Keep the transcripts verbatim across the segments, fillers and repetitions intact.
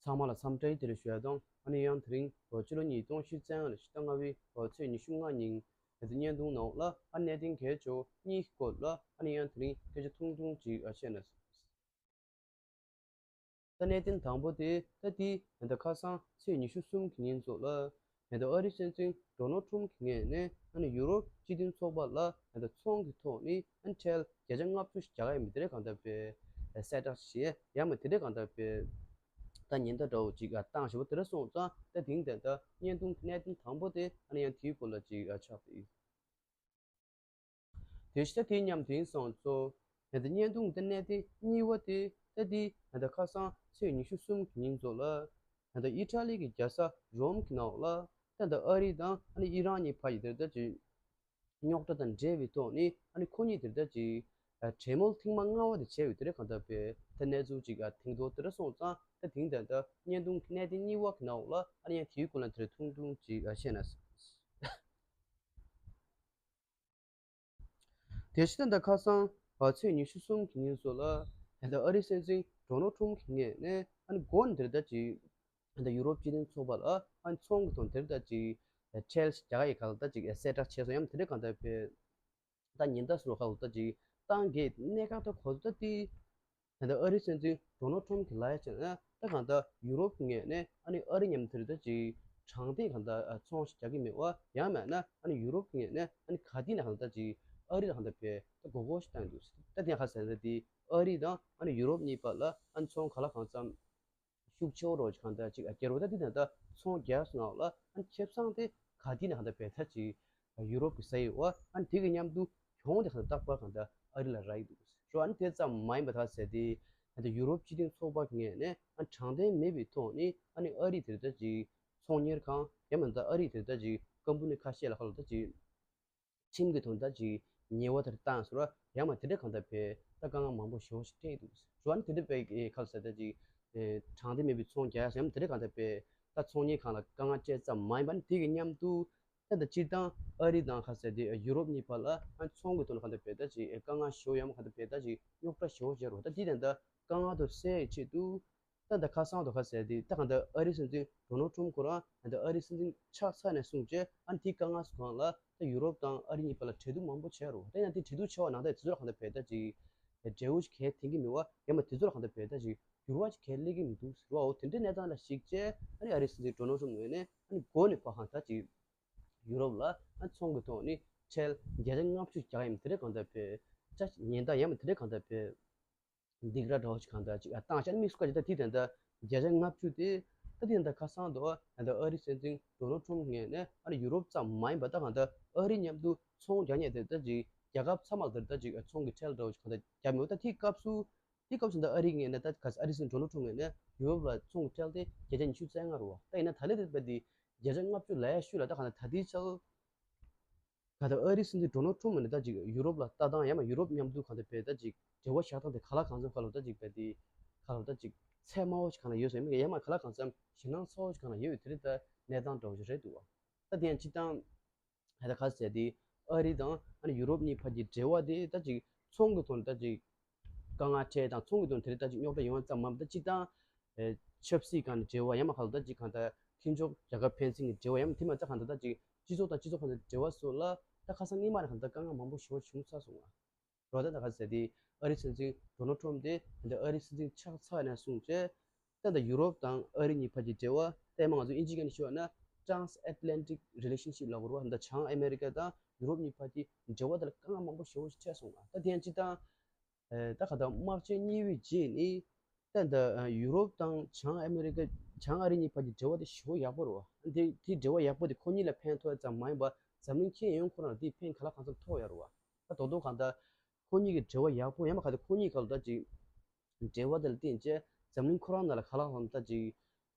ཚང་མ་ལ་འཚམས་འདྲི་བདེ་ལེགས་ཞུ་ཡ་དང་། ཨ་ནི་ཡང་དེ་རིང་ཕྱི་ལོ་ཉིས་སྟོང་ཉི་ཤུ་རྩ་ལྔ་ལོའི་ཕྱི་ཟླ་ལྔ་པའི་ཚེས་ཉི་ཤུ་ལྔ་ཉིན་ང་ཚོའི་བརྙན་ཐུང་ནང་ལ་ཨ་གནད་དོན་གལ་ཆེ་བ་གཉིས་ཀྱི་སྐོར་ལ་ཨ་ནི་ཡང་དེ་རིང་སྐད་ཆ་ཐུང་ཐུང་ཅིག་བཤད་ན། ད་གནད་དོན་དང་པོ་དེ་ད་ལྟའི་ད་ལྟ་ཁ་སང་ཚེས་ཉི་ཤུ་གསུམ་གྱི་ཉིན་ཚོ་ལ་ད་ལྟ་ཨ་རིའི་སྲིད་འཛིན་ཌོ་ནལ་ཊམ་གྱི་ངོས་ནས་ཨ་ནི་ཡུ་རོབ་སྤྱི་མཐུན་ཚོགས་པ་ལ་ད་ལྟ་ཚོང་གི་ཐོག་ནས་ཨ་ནི་ཁྲལ་བརྒྱ་ཆ་ལྔ་བཅུ་ཞིག་རྒྱག་གི་ཡིན་པ་དེ་འདྲ་གང་ལྟར་དཔེ་གསལ་བསྒྲགས་བྱས། ཡང་མ་དེ་འདྲ་གང་ལྟར་དཔེ་ད་ཉེན་བརྡ་འདྲ་བོ་ཅིག་བཏང་བཞག་པ་དེ་འདྲ་སོང་ཙང་། ད་དེང་ད་ལྟ་བརྙན་ཐུང་གི་གནད་དོན་དང་པོ་དེ་ཨ་ནི་ཡང་དེའི་སྐོར་ལ་ཅིག་ཆགས་ཏེ། དེ་བཞིན་དེ་མཉམ་དེང་སང་ཚོ་ད་ལྟ་བརྙན་ཐུང་དེ་གནད་དོན་གཉིས་པ་དེ་ད་ལྟའི་ད་ལྟ་ཁ་སང་ཚེས་ཉི་ཤུ་གསུམ་གྱི་ཉིན་ཚོ་ལ་ད་ལྟ་ཨི་ཊ་ལི་གི་རྒྱལ་ས་རོམ་གྱི་ནང་ལ་ད་ལྟ་ཨ་རི་དང་ཨ་ནི་ཨི་རན་གཉིས་བར་གྱི་དེ་ལྟ་ཅིག་རྙོག་དྲ་དང་འབྲེལ་བའི་ཐོག་ནས་ཨ་ནི་ཁོ་གཉིས་དེ་ལྟ་ཅིག་གྲོས་མོལ་ཐེངས་མ་ལྔ་པ་དེ་བྱས་པའི་དེ་འདྲ་གང་ལྟར་དཔེ་ད་གནས་ཚུལ་ཅིག་ཐེངས་ཐོག་དེ་འདྲ་སོང་ཙང་། ད་དེང་ད་ལྟ་བརྙན་ཐུང་གི་གནད་དོན་གཉིས་པ་གི་ནང་ལ་ཨ་ནི་ཡང་དེའི་སྐོར་ལ་དེ་འདྲ་ཐུང་ཐུང་ཅིག་བཤད་ན། དེ་བཞིན་ད་ཁ་སང་ཚེས་ཉི་ཤུ་གསུམ་གྱི་ཉིན་ཚོ་ལ་ད་ལྟ་ཨ་རིའི་སྲིད་འཛིན་ཌོ་ནལ་ཊམ་གྱི་ངོས་ནས་ཨ་ནི་མགོ་ནས་དེ་ལྟ་ཅིག་ད་ལྟ་ཡུ་རོབ་སྤྱི་མཐུན་ཚོགས་པ་ལ་ཨ་ནི་ཚོང་གི་དོན་དེ་ལྟ་ཅིག་ཁྲལ་རྒྱག་ཡི་ག་ལ་ད་ཅིག་གསལ་བསྒྲགས་བྱས་སོང་། ཡང་དེ་འདྲ་གང་ལྟར་དཔེ་ད་ཉེན་བརྡ་ཟེར་བ་ག་ལ་ད་ཅིག་བཏང་གི་གནད་འགག་ད་གོ་ད་དེ། ད་ལྟ་ཨ་རིའི་སྲིད་འཛིན་ཌོ་ནལ་ཊམ་གྱིས་ལབ་ཡ་བྱས་ན། ད་གང་ལྟར་ཡུ་རོབ་ཀྱི་ངོས་ནས་ཨ་ནི་ཨ་རི་མཉམ་དུ་ད་ཅིག་དྲང་བདེན་གང་ལྟར་ཚོང་ཞིག་རྒྱག་གི་མེད་པ། ཡང་མིན་ན་ཨ་ནི་ཡུ་རོབ་ཀྱི་ངོས་ནས་ཨ་ནི་ག་དུས་ནས་གང་ལྟར་ཅིག་ཨ་རི་ལ་གང་ལྟར་དཔེ་ད་མགོ་སྐོར་ཞིག་བཏང་འདུག། ད་དེ་ཡང་ག་ཟེར་ན་དེ་ཨ་རི་དང་ཨ་ནི་ཡུ་རོབ་གཉིས་བར་ལ་ཨ་ནི་ཚོང་ག་ལ་གང་འཚམ་ཤུགས་ཆེ་བོ་རོ་ཅིག་གང་ལྟར་ཅིག་ཨ་སྐྱེ་རོ། ད་དེ་ནས་ད་ཚོང་རྒྱག་སོང་ལ་ཨ་ནི་ཁེ་བཟང་དེ་ག་དུས་ནས་གང་ལྟར་དཔེ་ད་ཅིག་ཡུ་རོབ་ཀྱི་ས་ཡིག་འོ་ཨ་ནི་དེ་གི་མཉམ་དུ་གྱོང་དེ་གང་ལྟར་རྟག་པར་གང་ལྟར་ཨ་རི་ལ་རག་གི་འདུག་རོ། ཨ་ནི་དེ་ཙམ་མ་ཡིན་པ་ད་ཟེར་དེ་ད་ལྟ་ཡུ་རོབ་སྤྱི་མཐུན་ཚོགས་པ་གི་ངོས་ནས་ཨ་ནི་དྲང་བདེན་མེད་པའི་ཐོག་ནས་ཨ་ནི་ཨ་རི་དེ་ལྟ་ཅིག་ཚོང་གཉེར་ཁང་ཡང་མིན་ད་ཨ་རི་དེ་ལྟ་ཅིག་ཀམ་པ་ནི་ཁ་ཤས་ལ་ཁ་ལོ་ད་ཅིག་ཁྲིམས་ཀྱི་དོན་དག་ཅིག་ཉེས་པ་དེར་བཏང་ཟེར་བ་ཡང་མ་དེ་འདྲ་གང་ལྟར་དཔེ་ད་དཀའ་ངལ་མང་པོ་ཞེ་པོ་ཞིག་འཕྲད་འདུག་ཟེར་བ། ཨ་ནི་དེ་འདྲ་དཔེ་ཁ་ལ་ཟེར་ད་ཅིག་དྲང་བདེན་མེད་པའི་ཚོང་རྒྱག་ཡ་ཟེར་ཡང་དེ་འདྲ་གང་ལྟར་དཔེ་ད་ཚོང་གཉེར་ཁང་ལ་དཀའ་ངལ་འཕྲད་ཙམ་མ་ཡིན་པ་ནི་དེ་གི་མཉམ་དུ་ད་ལྟ་སྤྱིར་བཏང་ཨ་རི་དང་ཁ་ཟེར་དེ་ཡུ་རོབ་གཉིས་བར་ལ་ཨ་ནི་ཚོང་གི་དོན་ལ་གང་ལྟར་དཔེ་ད་ཅིག་དཀའ་ངལ་ཞེ་པོ་ཡང་མ་གང་ལྟར་དཔེ་ད་ཅིག་རྙོག་དྲ་ཞེ་པོ་ཞིག་རེད་བ། ད་དེ་དེ་འདྲ་དཀའ་ངལ་དུ་སེལ་ཡའི་ཆེད་དུ། ད་ད་ཁ་སང་དུ་ཁ་ཟེར་དེ་ད་གང་ལྟར་ཨ་རིའི་སྲིད་འཛིན་ཌོ་ནལ་ཊམ་ཁོ་རང་ད་ལྟ་ཨ་རིའི་སྲིད་འཛིན་ཆགས་ཚར་ནས་བཟུང་བྱས་ཨ་ནི་དེའི་དཀའ་ངལ་སོང་ལ་ད་ཡུ་རོབ་དང་ཨ་རི་གཉིས་བར་ལ་འབྲེལ་གཏུག་མང་པོ་བྱས་རོ། ད་ཡང་དེ་འབྲེལ་གཏུག་བྱས་པ་ནང་ད་དེ་ཚོ་ལ་གང་ལྟར་བས་ད་ཅིག་འབྲས་བུ་ཞིག་གལ་འཐེན་གྱི་མེད་པ། ཡང་མ་དེ་ཚོ་ལ་གང་ལྟར་བས་ད་ཅིག་འགྱུར་བ་ཞིག་གལ་སླེབས་ཀྱི་མི་འདུག་ཟེར་བའོ། དེ་འདྲའི་གནས་སྟངས་ལ་གཞིགས་བྱས་ཨ་ནི་ཨ་རིའི་སྲིད་འཛིན་ཌོ་ནལ་ཊམ་ངོས་ནས་ཨ་ནི་མགོ་ནས་ཕར་གང་ལྟར་ཅིག་ཡུ་རོབ་ལ་ཨ་ནི་ཚོང་གི་ཐོག་ནས་ཁྲལ་བརྒྱ་ཆ་ལྔ་བཅུ་རྒྱག་ཡིན་དེ་འདྲ་གང་ལྟར་བས་ད་ཉེན་བརྡ་ཡང་མ་དེ་འདྲ་གང་ལྟར་བས། སྡིགས་ར་འདྲ་བོ་ཞིག་གང་ལྟར་ཅིག་བཏང་བྱས་ནས་དམིགས་སུ་བཀར་ཅིག་ད་དེ་དེ་འདྲ་བརྒྱ་ཆ་ལྔ་བཅུ་དེ་ད་དེ་འདྲ་ཁ་སང་དུ་ད་ལྟ་ཨ་རིའི་སྲིད་འཛིན་ཌོ་ནལ་ཊམ་ངོས་ནས་ཨ་ནི་ཡུ་རོབ་ཙམ་མ་ཡིན་པ་ད་གང་ལྟར་ཨ་རི་མཉམ་དུ་ཚོང་རྒྱག་མཁན་དེ་ད་ཅིག་རྒྱལ་ཁབ་ཚང་མ་ལ་དེ་ད་ཅིག་ཚོང་གི་ཁྲལ་འདྲ་བོ་ཞིག་གང་ལྟར་རྒྱག་མེད་པ། ད་དེའི་སྐབས་སུ་དེའི་སྐབས་སུ་ད་ཨ་རི་ངོས་ནས་ད་ག་ས་ཨ་རིའི་སྲིད་འཛིན་ཌོ་ནལ་ཊམ་ངོས་ནས་ཡུ་རོབ་ལ་ཚོང་གི་ཁྲལ་དེ་བརྒྱ་ཆ་ཉི་ཤུ་རྩ་ལྔ་རེད་བ། ད་ཡིན་ན་ད་ལན་དེ་བས་དེ་བརྒྱ་ཆ་ལྔ་བཅུ་ལབ་ཡ་ཤུལ་ལ་ད་གང་ལྟར་ད་ལྟའི་ཆར། ག་ད་ཨ་རིའི་སྲིད་འཛིན་ཌོ་ནལ་ཊམ་ནས་ད་ཅིག་ཡུ་རོབ་ལ་ལྟ་སྟངས་ཡང་མ་ཡུ་རོབ་མཉམ་དུ་གང་ལྟར་བས་ད་ཅིག་འབྲེལ་བ་བཞག་སྟངས་དེ་ག་ལ་གང་འཚམ་ག་ལ་ད་ཅིག་བས་དེ་ག་ལ་ད་ཅིག་ཚད་དམའ་བོ་ཞིག་གང་ལ་ཡོད་ཟེར་མི་ཡང་མ་ག་ལ་གང་འཚམ་ཞེད་སྣང་ཚ་བོ་ཞིག་གང་ལ་ཡོད་དེ་རེད། ད་གནས་སྟངས་འདྲ་བོ་ཞིག་རེད་འདུག་བ། ད་དེ་ཡང་སྤྱིར་བཏང་ད་ག་ཟེར་དེ་ཨ་རི་དང་ཨ་ནི་ཡུ་རོབ་གཉིས་བར་གྱི་འབྲེལ་བ་དེ་ད་ཅིག་ཚོང་གི་ཐོག་ནས་ད་ཅིག་དཀའ་ངལ་འཕྲད་དང་ཚོང་གི་དོན་དེ་རིགས་ད་ཅིག་རྙོག་དྲ་ཡོང་བ་ཙམ་མ་ཡིན་པར་སྤྱིར་བཏང་ཆབ་སྲིད་སྒང་ནས་འབྲེལ་བ་ཡང་མ་ག་ལ་ད་ཅིག་གང་ལྟར་མཐུན་ཕྱོགས་རྒྱལ་ཁབ་ཕན་ཚུན་གྱི་འབྲེལ་བ་ཡང་མ་དེ་མ་ཚད་གང་ལྟར་ད་ཅིག་སྤྱི་ཚོགས་དང་སྤྱི་ཚོགས་བར་གྱི་འབྲེལ་བ་སོགས་ལ་ད་ཁ་སང་སྔོན་མ་ནས་གང་ལྟར་དཀའ་ངལ་མང་པོ་ཞེ་པོ་བྱུང་ཚར་སོང་ང་། རོ་ད་ད་ག་ཟེར་དེ་ཨ་རིའི་སྲིད་འཛིན་ཌོ་ནལ་ཊམ་དེ་ད་ལྟ་ཨ་རིའི་སྲིད་འཛིན་ཆགས་ཚར་ནས་བཟུང་བྱས་ད་ལྟ་ཡུ་རོབ་དང་ཨ་རི་གཉིས་བར་གྱི་འབྲེལ་བ་དེ་མ་ང་ཚོ་དབྱིན་ཇིའི་སྐད་ནས་ཞུས་པ་ན་Transatlantic Relationship་ལབ་དགོས་རེད་བ། ད་བྱང་ཨ་མེ་རི་ཀ་དང་ཡུ་རོབ་གཉིས་བར་གྱི་འབྲེལ་བ་དེ་ལ་དཀའ་ངལ་མང་པོ་ཞེ་པོ་ཞིག་འཕྲད་སོང་ང་། ད་དེ་ཡང་སྤྱིར་བཏང་ཨེ། ད་ག་ད་དམག་ཆེན་གཉིས་པའི་རྗེས་ནི་ད་ད་ཡུ་རོབ་དང་བྱང་ཨ་མེ་རི་ཀ་བྱང་ཨ་རི་གཉིས་བར་གྱི་འབྲེལ་བ་དེ་ཞེ་པོ་ཡག་པོ་རེད་བ། དེ་དེའི་འབྲེལ་བ་ཡག་པོ་དེ་ཁོ་གཉིས་ལ་ཕན་ཐོགས་ཙམ་མ་ཡིན་པ་འཛམ་གླིང་ཁྱོན་ཡོངས་ཁོ་རང་ལ་དེའི་ཕན་ག་ལ་གང་འཚམ་ཐོགས་ཡ་རེད་བ། ད་རྡོག་རྡོག་གང་ལྟར་ཁོ་གཉིས་ཀྱི་འབྲེལ་བ་ཡག་པོ་ཡང་མ་ག་ད་ཁོ་གཉིས་ག་ལ་ད་ཅིག་འབྲེལ་བ་དེ་ལ་བརྟེན་བྱས་འཛམ་གླིང་ཁོ་རང་ནང་ལ་ག་ལ་གང་འཚམ་ད་ཅིག་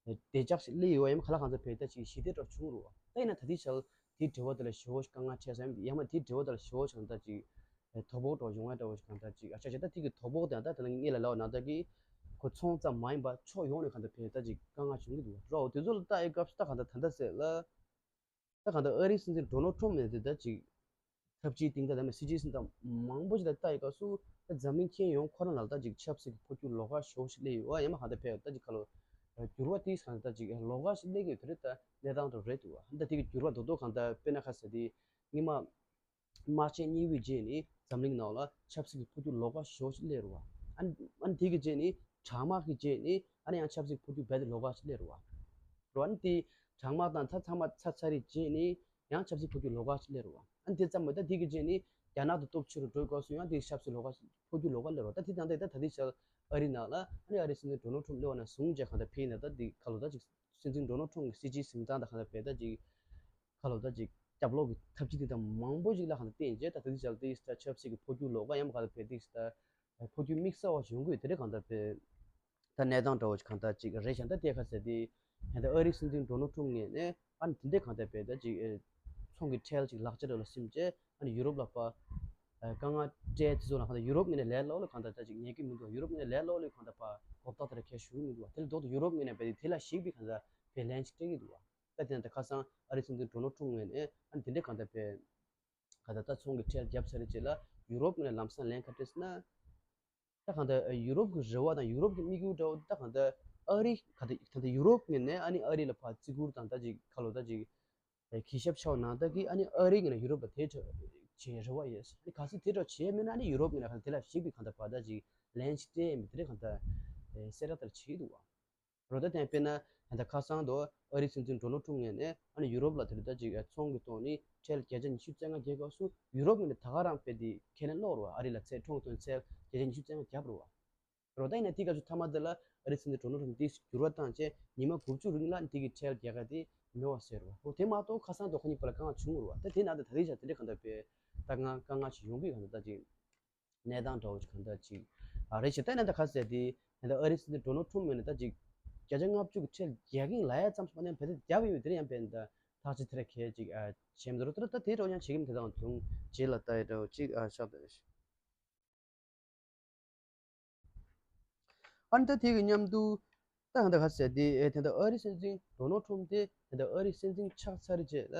བདེ་འཇགས་ཤིག་སླེབས་ཡོད་ཡང་མ་ག་ལ་གང་འཚམ་བས་ད་ཅིག་ཞི་བདེ་འདྲ་བྱུང་རུང་བ། ད་ཡིན་ན་ད་ལྟའི་ཆར་དེའི་འབྲེལ་བ་དེ་ལ་ཞེ་པོ་ཞིག་དཀའ་ངལ་འཕྲད་ས་ཡང་མ་དེའི་འབྲེལ་བ་དེ་ལ་ཞེ་པོ་ཞིག་གང་ལྟར་ཅིག་དོ་ཕོག་འདྲ་ཡོང་ཡ་འདྲ་བོ་ཞིག་གང་ལྟར་ཅིག་ཨ་ཆ་ཆ་ད་དེ་གི་དོ་ཕོག་དེ་ད་ད་ལ་ངེད་ལ་ལབ་པ་ནང་ལྟར་གི་ཁོ་ཚོང་ཙམ་མ་ཡིན་པ་ཕྱོགས་ཡོངས་ནས་གང་ལྟར་བས་ད་ཅིག་དཀའ་ངལ་བྱུང་གི་འདུག་རོ། དེ་ཚོ་ལ་ལྟ་ཡི་སྐབས་སུ་ད་གང་ལྟར་ད་ལྟ་ཟེར་ལ། ད་གང་ལྟར་ཨ་རིའི་སྲིད་འཛིན་ཌོ་ནལ་ཊམ་ནས་དེ་ལྟར་ཅིག་འཐབ་ཇུས་སྟེང་ད་ད་མི་སྲིད་ཇུས་སྟེང་ད་མང་པོ་ཞིག་ད་ལྟ་ཡི་སྐབས་སུ་ད་འཛམ་གླིང་ཁྱོན་ཡོངས་ཁོ་རང་ལ་ད་ཅིག་ཆབ་སྲིད་ཀྱི་འཕོ་འགྱུར་ལོགས་ཀ་ཞེ་པོ་ཞིག་སླེབས་ཡོད་ཨ། ཡང་མ་གང་ལྟར་བས་ད་ཅིག་ཁ་ལོ་ འགྱུར་བ་དེ་གང་ལྟར་ཅིག་ལོགས་ཀ་ཞིག་སླེབས་ཀྱི་ཡོད་དེ་རེད། ད་གནས་སྟངས་འདྲ་རེད་འདུག་བ། ད་དེ་གི་འགྱུར་བ་རྡོག་རྡོག་གང་ལྟར་དཔེར་ན་ཁ་ཟེར་དེ་སྔོན་མ་དམག་ཆེན་གཉིས་པའི་རྗེས་ནས་འཛམ་གླིང་ནང་ལ་ཆབ་སྲིད་ཀྱི་འཕོ་འགྱུར་ལོགས་ཀ་ཞེ་པོ་ཞིག་སླེབས་རེད་བ། ཨ་ནི་ཨ་ནི་དེ་གི་རྗེས་ནས་གྲང་དམག་གི་རྗེས་ནས་ཨ་ནི་ཡང་ཆབ་སྲིད་འཕོ་འགྱུར་རྦད་དེ་ལོགས་ཀ་ཞིག་སླེབས་རེད་བ། རེད་བ། ཨ་ནི་དེ་གྲང་དམག་དང་ད་ཚང་མ་ཚར་ཚར་རེ་རྗེས་ནས་ཡང་ཆབ་སྲིད་འཕོ་འགྱུར་ལོགས་ཀ་ཞིག་སླེབས་རེད་བ། ཨ་ནི་དེ་ཙམ་མ་ད་དེ་གི་རྗེས་ནས་རྒྱ་ནག་དང་སྟོབས་ཆེ་རུ་འགྲོ་སྐབས་སུ་ཡང་དེ་ཆབ་སྲིད་ལོགས་ཀ་ཞིག་འཕོ་འགྱུར་ལོགས་ཀ་སླེབས་རེད་བ། ད་དེ་དང་དེ་ད་ད་ལྟའི་ཆར་ཨ་རི་ནང་ལ་ཨ་ནི་ཨ་རིའི་སྲིད་འཛིན་ཌོ་ནལ་ཊམ་སླེབས་པ་ནས་བཟུང་བྱས་གང་ལྟར་ཕེབས་ན་ད་དེ་ག་ལོ་ད་ཅིག་སྲིད་འཛིན་ཌོ་ནལ་ཊམ་གི་སྲིད་ཇུས་འཛིན་སྟངས་དང་གང་ལྟར་ཕེབས་ད་ཅིག་ག་ལོ་ད་ཅིག་རྒྱབ་ལོགས་ཀྱི་འཐབ་ཇུས་དེ་དང་མང་པོ་ཞིག་ལ་གང་ལྟར་བརྟེན་བྱས་ད་ད་ལྟའི་ཆར་དེ་ད་ཆབ་སྲིད་ཀྱི་འཕོ་འགྱུར་ལོགས་ཀ་ཡང་གང་ལྟར་ཕེབས་དེ་ད་འཕོ་འགྱུར་དམིགས་བསལ་བ་ཞིག་ཡོང་གི་ཡོད་དེ་རེད། གང་ལྟར་ཕེབས་ད་གནས་སྟངས་འདྲ་བོ་ཞིག་གང་ལྟར་ཅིག་རེད་ཤག་ད་དེ་ག་ཟེར་དེ་ད་ལྟ་ཨ་རིའི་སྲིད་འཛིན་ཌོ་ནལ་ཊམ་ངོས་ནས་ཨ་ནི་དེ་འདྲའི་གང་ལྟར་ཕེབས་ད་ཅིག་ཚོང་གི་ཁྲལ་ཅིག་ལག་ཆ་རེ་ལ་སིམ་བྱས་ཨ་ནི་ཡུ་རོབ་ལ་ཕར་དཀའ་ངལ་སྤྲད་དེ་ཚོ་ལ་གང་ལྟར་ཡུ་རོབ་ངོས་ནས་ལས་སླ་པོ་ལ་གང་ལྟར་ད་ཅིག་ཉན་གི་མི་འདུག་ཡུ་རོབ་ངོས་ནས་ལས་སླ་པོ་ལ་གང་ལྟར་ཕར་གོ་བརྡ་དེ་འདྲ་ཁྱེར་ཞུ་གི་མི་འདུག་དེ་ལ་ལྡོག་སྟེ་ཡུ་རོབ་ངོས་ནས་ཕར་དེ་དེ་ལ་ཞིག་པའི་གང་ལྟར་ཕར་ལན་ཅིག་སྤྲད་ཀྱི་འདུག་བ། ད་དེ་ན་ད་ཁ་སང་ཨ་རིའི་སྲིད་འཛིན་ཌོ་ནལ་ཊམ་ངོས་ནས་ཨ་ནི་དེ་འདྲའི་གང་ལྟར་ཕར་གང་ལྟར་ད་ཚོང་གི་ཁྲལ་བརྒྱབ་ཚར་རེད་ཅེས་ལ་ཡུ་རོབ་ངོས་ནས་ལམ་སང་ལན་ག་སྤྲད་ཟེར་ན། ད་གང་ལྟར་ཡུ་རོབ་ཀྱི་རེ་བ་དང་ཡུ་རོབ་ཀྱི་དམིགས་ཡུལ་འདྲ་བོ་ད་གང་ལྟར་ཨ་རི་གང་ལྟར་གང་ལྟར་ཡུ་རོབ་ངོས་ནས་ཨ་ནི་ཨ་རི་ལ་ཕར་བརྩི་བཀུར་དང་ད་ཅིག་ག་ལོ་ད་ཅིག་གུས་ཞབས་འཆའ་བ་ནང་ལྟར་གྱི་ཨ་ནི་ཨ་རི་ངོས་ནས་ཡུ་རོབ་ལ་དེ་འདྲ་བྱེད་རེ་བ་ཡོད། ཨ་ནི་གལ་སྲིད་དེ་འདྲ་བྱས་མེད་ན་ཨ་ནི་ཡུ་རོབ་ངོས་ནས་གང་ལྟར་དེ་ལ་ཞིག་པའི་གང་ལྟར་ཕར་ད་ཅིག་ལན་ཞིག་སྤྲད་ཡིན་པའི་དེ་འདྲའི་གང་ལྟར་གསལ་བསྒྲགས་ལྟར་བྱེད་ཀྱི་འདུག་བ། རོ་ད་དེ་དཔེར་ན་ད་ལྟ་ཁ་སང་དུ་ཨ་རིའི་སྲིད་འཛིན་ཌོ་ནལ་ཊམ་ངོས་ནས་ཨ་ནི་ཡུ་རོབ་ལ་དེ་རིང་ད་ཅིག་ཚོང་གི་ཐོག་ནས་ཁྲལ་བརྒྱ་ཆ་ཉི་ཤུ་རྩ་ལྔ་བརྒྱབ་སྐབས་སུ་ཡུ་རོབ་ངོས་ནས་ད་ག་རང་དཔེ་དེ་ཁས་ལེན་སློག་རེད་བ། ཨ་རི་ལ་ཚད་ཁྲོམ་ཐོག་ཚད་བརྒྱ་ཆ་ཉི་ཤུ་རྩ་ལྔ་བརྒྱབ་རེད་བ། རོ་ད་ཡིན་ན་དེའི་སྐབས་སུ་མཐའ་མ་དེ་ལ་ཨ་རིའི་སྲིད་འཛིན་ཌོ་ནལ་ཊམ་དེས་འགྱུར་བ་བཏང་བྱས་ཉི་མ་དགུ་བཅུ་རིང་ལ་དེ་གི་ཁྲལ་རྒྱག་ག་དེ་མེད་པ་བཟོས་རེད་བ། འོ་དེ་མ་གཏོགས་ཁ་སང་དུ་ཁོ་གཉིས་བར་ལ་དཀའ་ངལ་བྱུང་རེད་བ། ད་དེ་ནང་དུ་ད་རེས་ཀྱང་དེ་འདྲའི་གང་ལྟར་དཔེ་ད་དཀའ་ངལ་དཀའ་ངལ་ཞིག་ཡོང་གི་གང་ལྟར་ད་ཅིག་གནས་སྟངས་འདྲ་བོ་ཞིག་གང་ལྟར་ཅིག་ཨ་རེད་ཞེས་ད་ནས་ད་ག་ཟེར་དེ་ད་ཨ་རིའི་སྲིད་འཛིན་ཌོ་ནལ་ཊམ་ངོས་ནས་ད་ཅིག་བརྒྱ་ཆ་ལྔ་བཅུ་གི་ཁྲལ་རྒྱག་གིན་ལ་ཡ་ཙམ་ཞིག་མ་ནས་བེད་སྤྱོད་བརྒྱབ་ཡོད་དེ་ཡང་བེད་ད་ཐག་གཅོད་དེ་ར་གལ་ཅིག་ཨ་བྱེད་མི་འདུག་རོ། ད་ད་དེ་འདྲ་བོ་ཡང་བྱེད་ཀྱི་མི་དེ་དང་དུང་རྗེས་ལ་ད་ཡ་འདྲ་བོ་ཅིག་ཨ་ཤག་ད་ཞིག་ཨ་ནི་ད་དེ་གི་མཉམ་དུ་ད་གང་ལྟར་ག་ཟེར་དེ་ཨེ་དེ་འདྲ་ཨ་རིའི་སྲིད་འཛིན་ཌོ་ནལ་ཊམ་དེ་དེ་འདྲ་ཨ་རིའི་སྲིད་འཛིན་ཆགས་ཚར་རྗེས་ལ་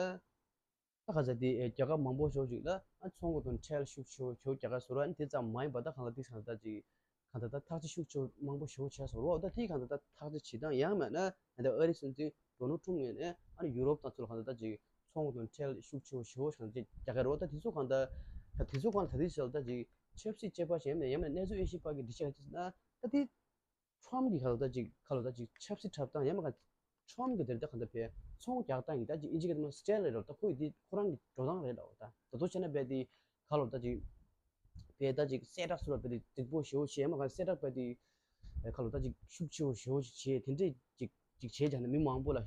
ད་ག་ཟེར་དེ་ཨེ་རྒྱལ་ཁབ་མང་པོ་ཞིག་ཅིག་ལ་ཨ་ཚོང་གི་དོན་ཁྲལ་ཤུགས་ཆེ་བོ་ཆེ་བོ་རྒྱག་ག་བཟོ་ར། ཨ་ནི་དེ་ཙམ་མ་ཡིན་པ་ད་གང་ལྟར་དེ་གང་ལྟར་ཅིག་གང་ལྟར་ད་ཐག་གཅོད་ཤུགས་ཆེ་བོ་མང་པོ་ཞིག་བྱས་སོང་རོགས། ད་དེ་གང་ལྟར་ད་ཐག་གཅོད་བྱེད་སྟངས་ཡང་མེད་ན་ད་ལྟ་ཨ་རིའི་སྲིད་འཛིན་ཌོ་ནལ་ཊམ་ངོས་ནས་ཨ་ནི་ཡུ་རོབ་དང་ཚུར་ལ་གང་ལྟར་ད་ཅིག་ཚོང་གི་དོན་ཁྲལ་ཤུགས་ཆེ་བོ་ཞེ་པོ་ཞིག་རྒྱག་གི་རེད་བ། ད་དེ་ཚོ་གང་ལྟར་ད་དེ་ཚོ་གང་ལྟར་ད་ཅིག་ཆབ་སྲིད་བཅས་པ་ཞིག་ཡིན་ནམ་ཡང་མིན་ན་གནས་ཚུལ་དབྱེ་ཞིབ་པ་གིས་འགྲེལ་བཤད་ག་ཅིག་ན་ད་དེ་ཊམ་གྱི་ཁ་ལོ་ད་ཅིག་ཁ་ལོ་ད་ཅིག་ཆབ་སྲིད་འཁྲབ་སྟངས་ཡང་མིན་ན་ཊམ་གྱི་དེར་ད་གང་ལྟར་བས་ཚོང་རྒྱག་སྟངས་ཡིན། ད་ཅིག་ཨིན་ཇི་སྐད་དུ་སི་ཊེལ་རེད་རོ། ད་ཁོ་ཡི་དེ་ཁོ་རང་གི་འགྲོ་སྟངས་རེད་རོ། ད་ད་དུང་བྱས་ན་བས་དེ་ཁ་ལོ་ད་ཅིག་བས་ད་ཅིག་གསལ་བསྒྲགས་སུ་ལ་བས་དེ་རྫིག་པོ་ཞེ་པོ་བྱས་ཡང་མིན་ན་གསལ་བསྒྲགས་བས་དེ་ཁ་ལོ་ད་ཅིག་ཤུགས་ཆེ་བོ་ཞེ་པོ་ཞིག་བྱས་དེ་འདྲས་ཅིག་ཅིག་བྱས་ཀྱང་ནི་མི་མང་པོ་ལ་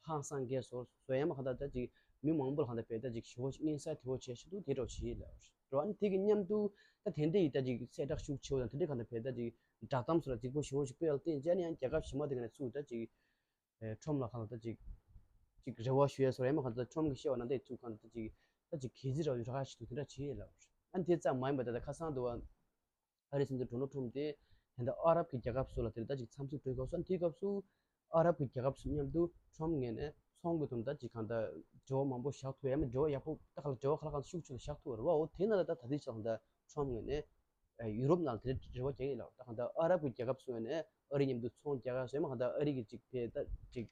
ཧང་སང་གས་བཟོ་བཟོ་ཡང་མ་གང་ལྟར་ད་ཅིག་མི་མང་པོ་ལ་གང་ལྟར་བས་ད་ཅིག་ཞེ་པོ་ཞིག་མངོན་གསལ་དོད་པོ་བྱས་ཤིག་ཏུ་དེ་འདྲ་བྱས་ལ་རོ། ཨ་ནི་དེ་གི་མཉམ་དུ་ད་དེ་འདྲ་ཡི་ད་ཅིག་གསལ་བསྒྲགས་ཤུགས་ཆེ་བོ་དང་དེ་འདྲའི་གང་ལྟར་བས་ད་ཅིག་བསྒྲགས་གཏམ་སོགས་ལ་རྫིག་པོ་ཞེ་པོ་ཞིག་སྤེལ་བ་བརྟེན་བྱས་ནས་ཡང་རྒྱལ་ཁབ་གཞན་མ་དེ་ག་ནས་ཚུར་ད་ཅིག་ཨེ་ཊམ་ལ་གང་ལྟར་ད་ཅིག་ཅིག་རེ་བ་ཞུ་ཡས་སོགས་ཡང་མ་གང་ལྟར་ཊམ་གི་བཤད་པ་ནང་དེ་ཚུར་གང་ལྟར་ད་ཅིག་ད་ཅིག་གལ་ཆེ་ར་ཡོད་ར་ཞིག་ཏུ་དེ་འདྲ་བྱས་ལ་རོ། ཨ་ནི་དེ་ཙམ་མ་ཡིན་པ་ད་ལྟ་ཁ་སང་དུ་བ། ཨ་རིའི་སྲིད་འཛིན་ཌོ་ནལ་ཊམ་དེ་ད་ལྟ་ཨ་རབ་ཀྱི་རྒྱལ་ཁབ་སོགས་ལ་དེ་ལྟ་ཅིག་འཚམས་གཟིགས་སྤྲོད་སྐབས་སུ། དེའི་སྐབས་སུ་ཨ་རབ་ཀྱི་རྒྱལ་ཁབ་སོགས་མཉམ་དུ་ཊམ་ངོས་ནས་ཚོང་གི་དོན་དག་ཅིག་གང་ལྟར་འབྲེལ་བ་མང་པོ་བཞག་ཐུབ་ཡ་མིན་འབྲེལ་བ་ཡག་པོ་ད་ག་ལ་འབྲེལ་བ་ག་ལ་གང་ཤུགས་ཆེ་ལ་བཞག་ཐུབ་པ་རེད་བ། འོ་དེ་ན་ད་ལྟ་ད་ལྟའི་ཆ་ལ་ད་ཊམ་ངོས་ནས་ཡུ་རོབ་ནང་ལ་དེ་འདྲའི་རེ་བ་རྒྱག་གི་ཡོད་ལ། ད་གང་ལྟར་ཨ་རབ་ཀྱི་རྒྱལ་ཁབ་སོགས་ནས་ཨ་རི་མཉམ་དུ་ཚོང་རྒྱག་ཡ་སོགས་མ་གང་ལྟར་ཨ་རི་གི་ཅིག་ཕེ་ད་ཅིག་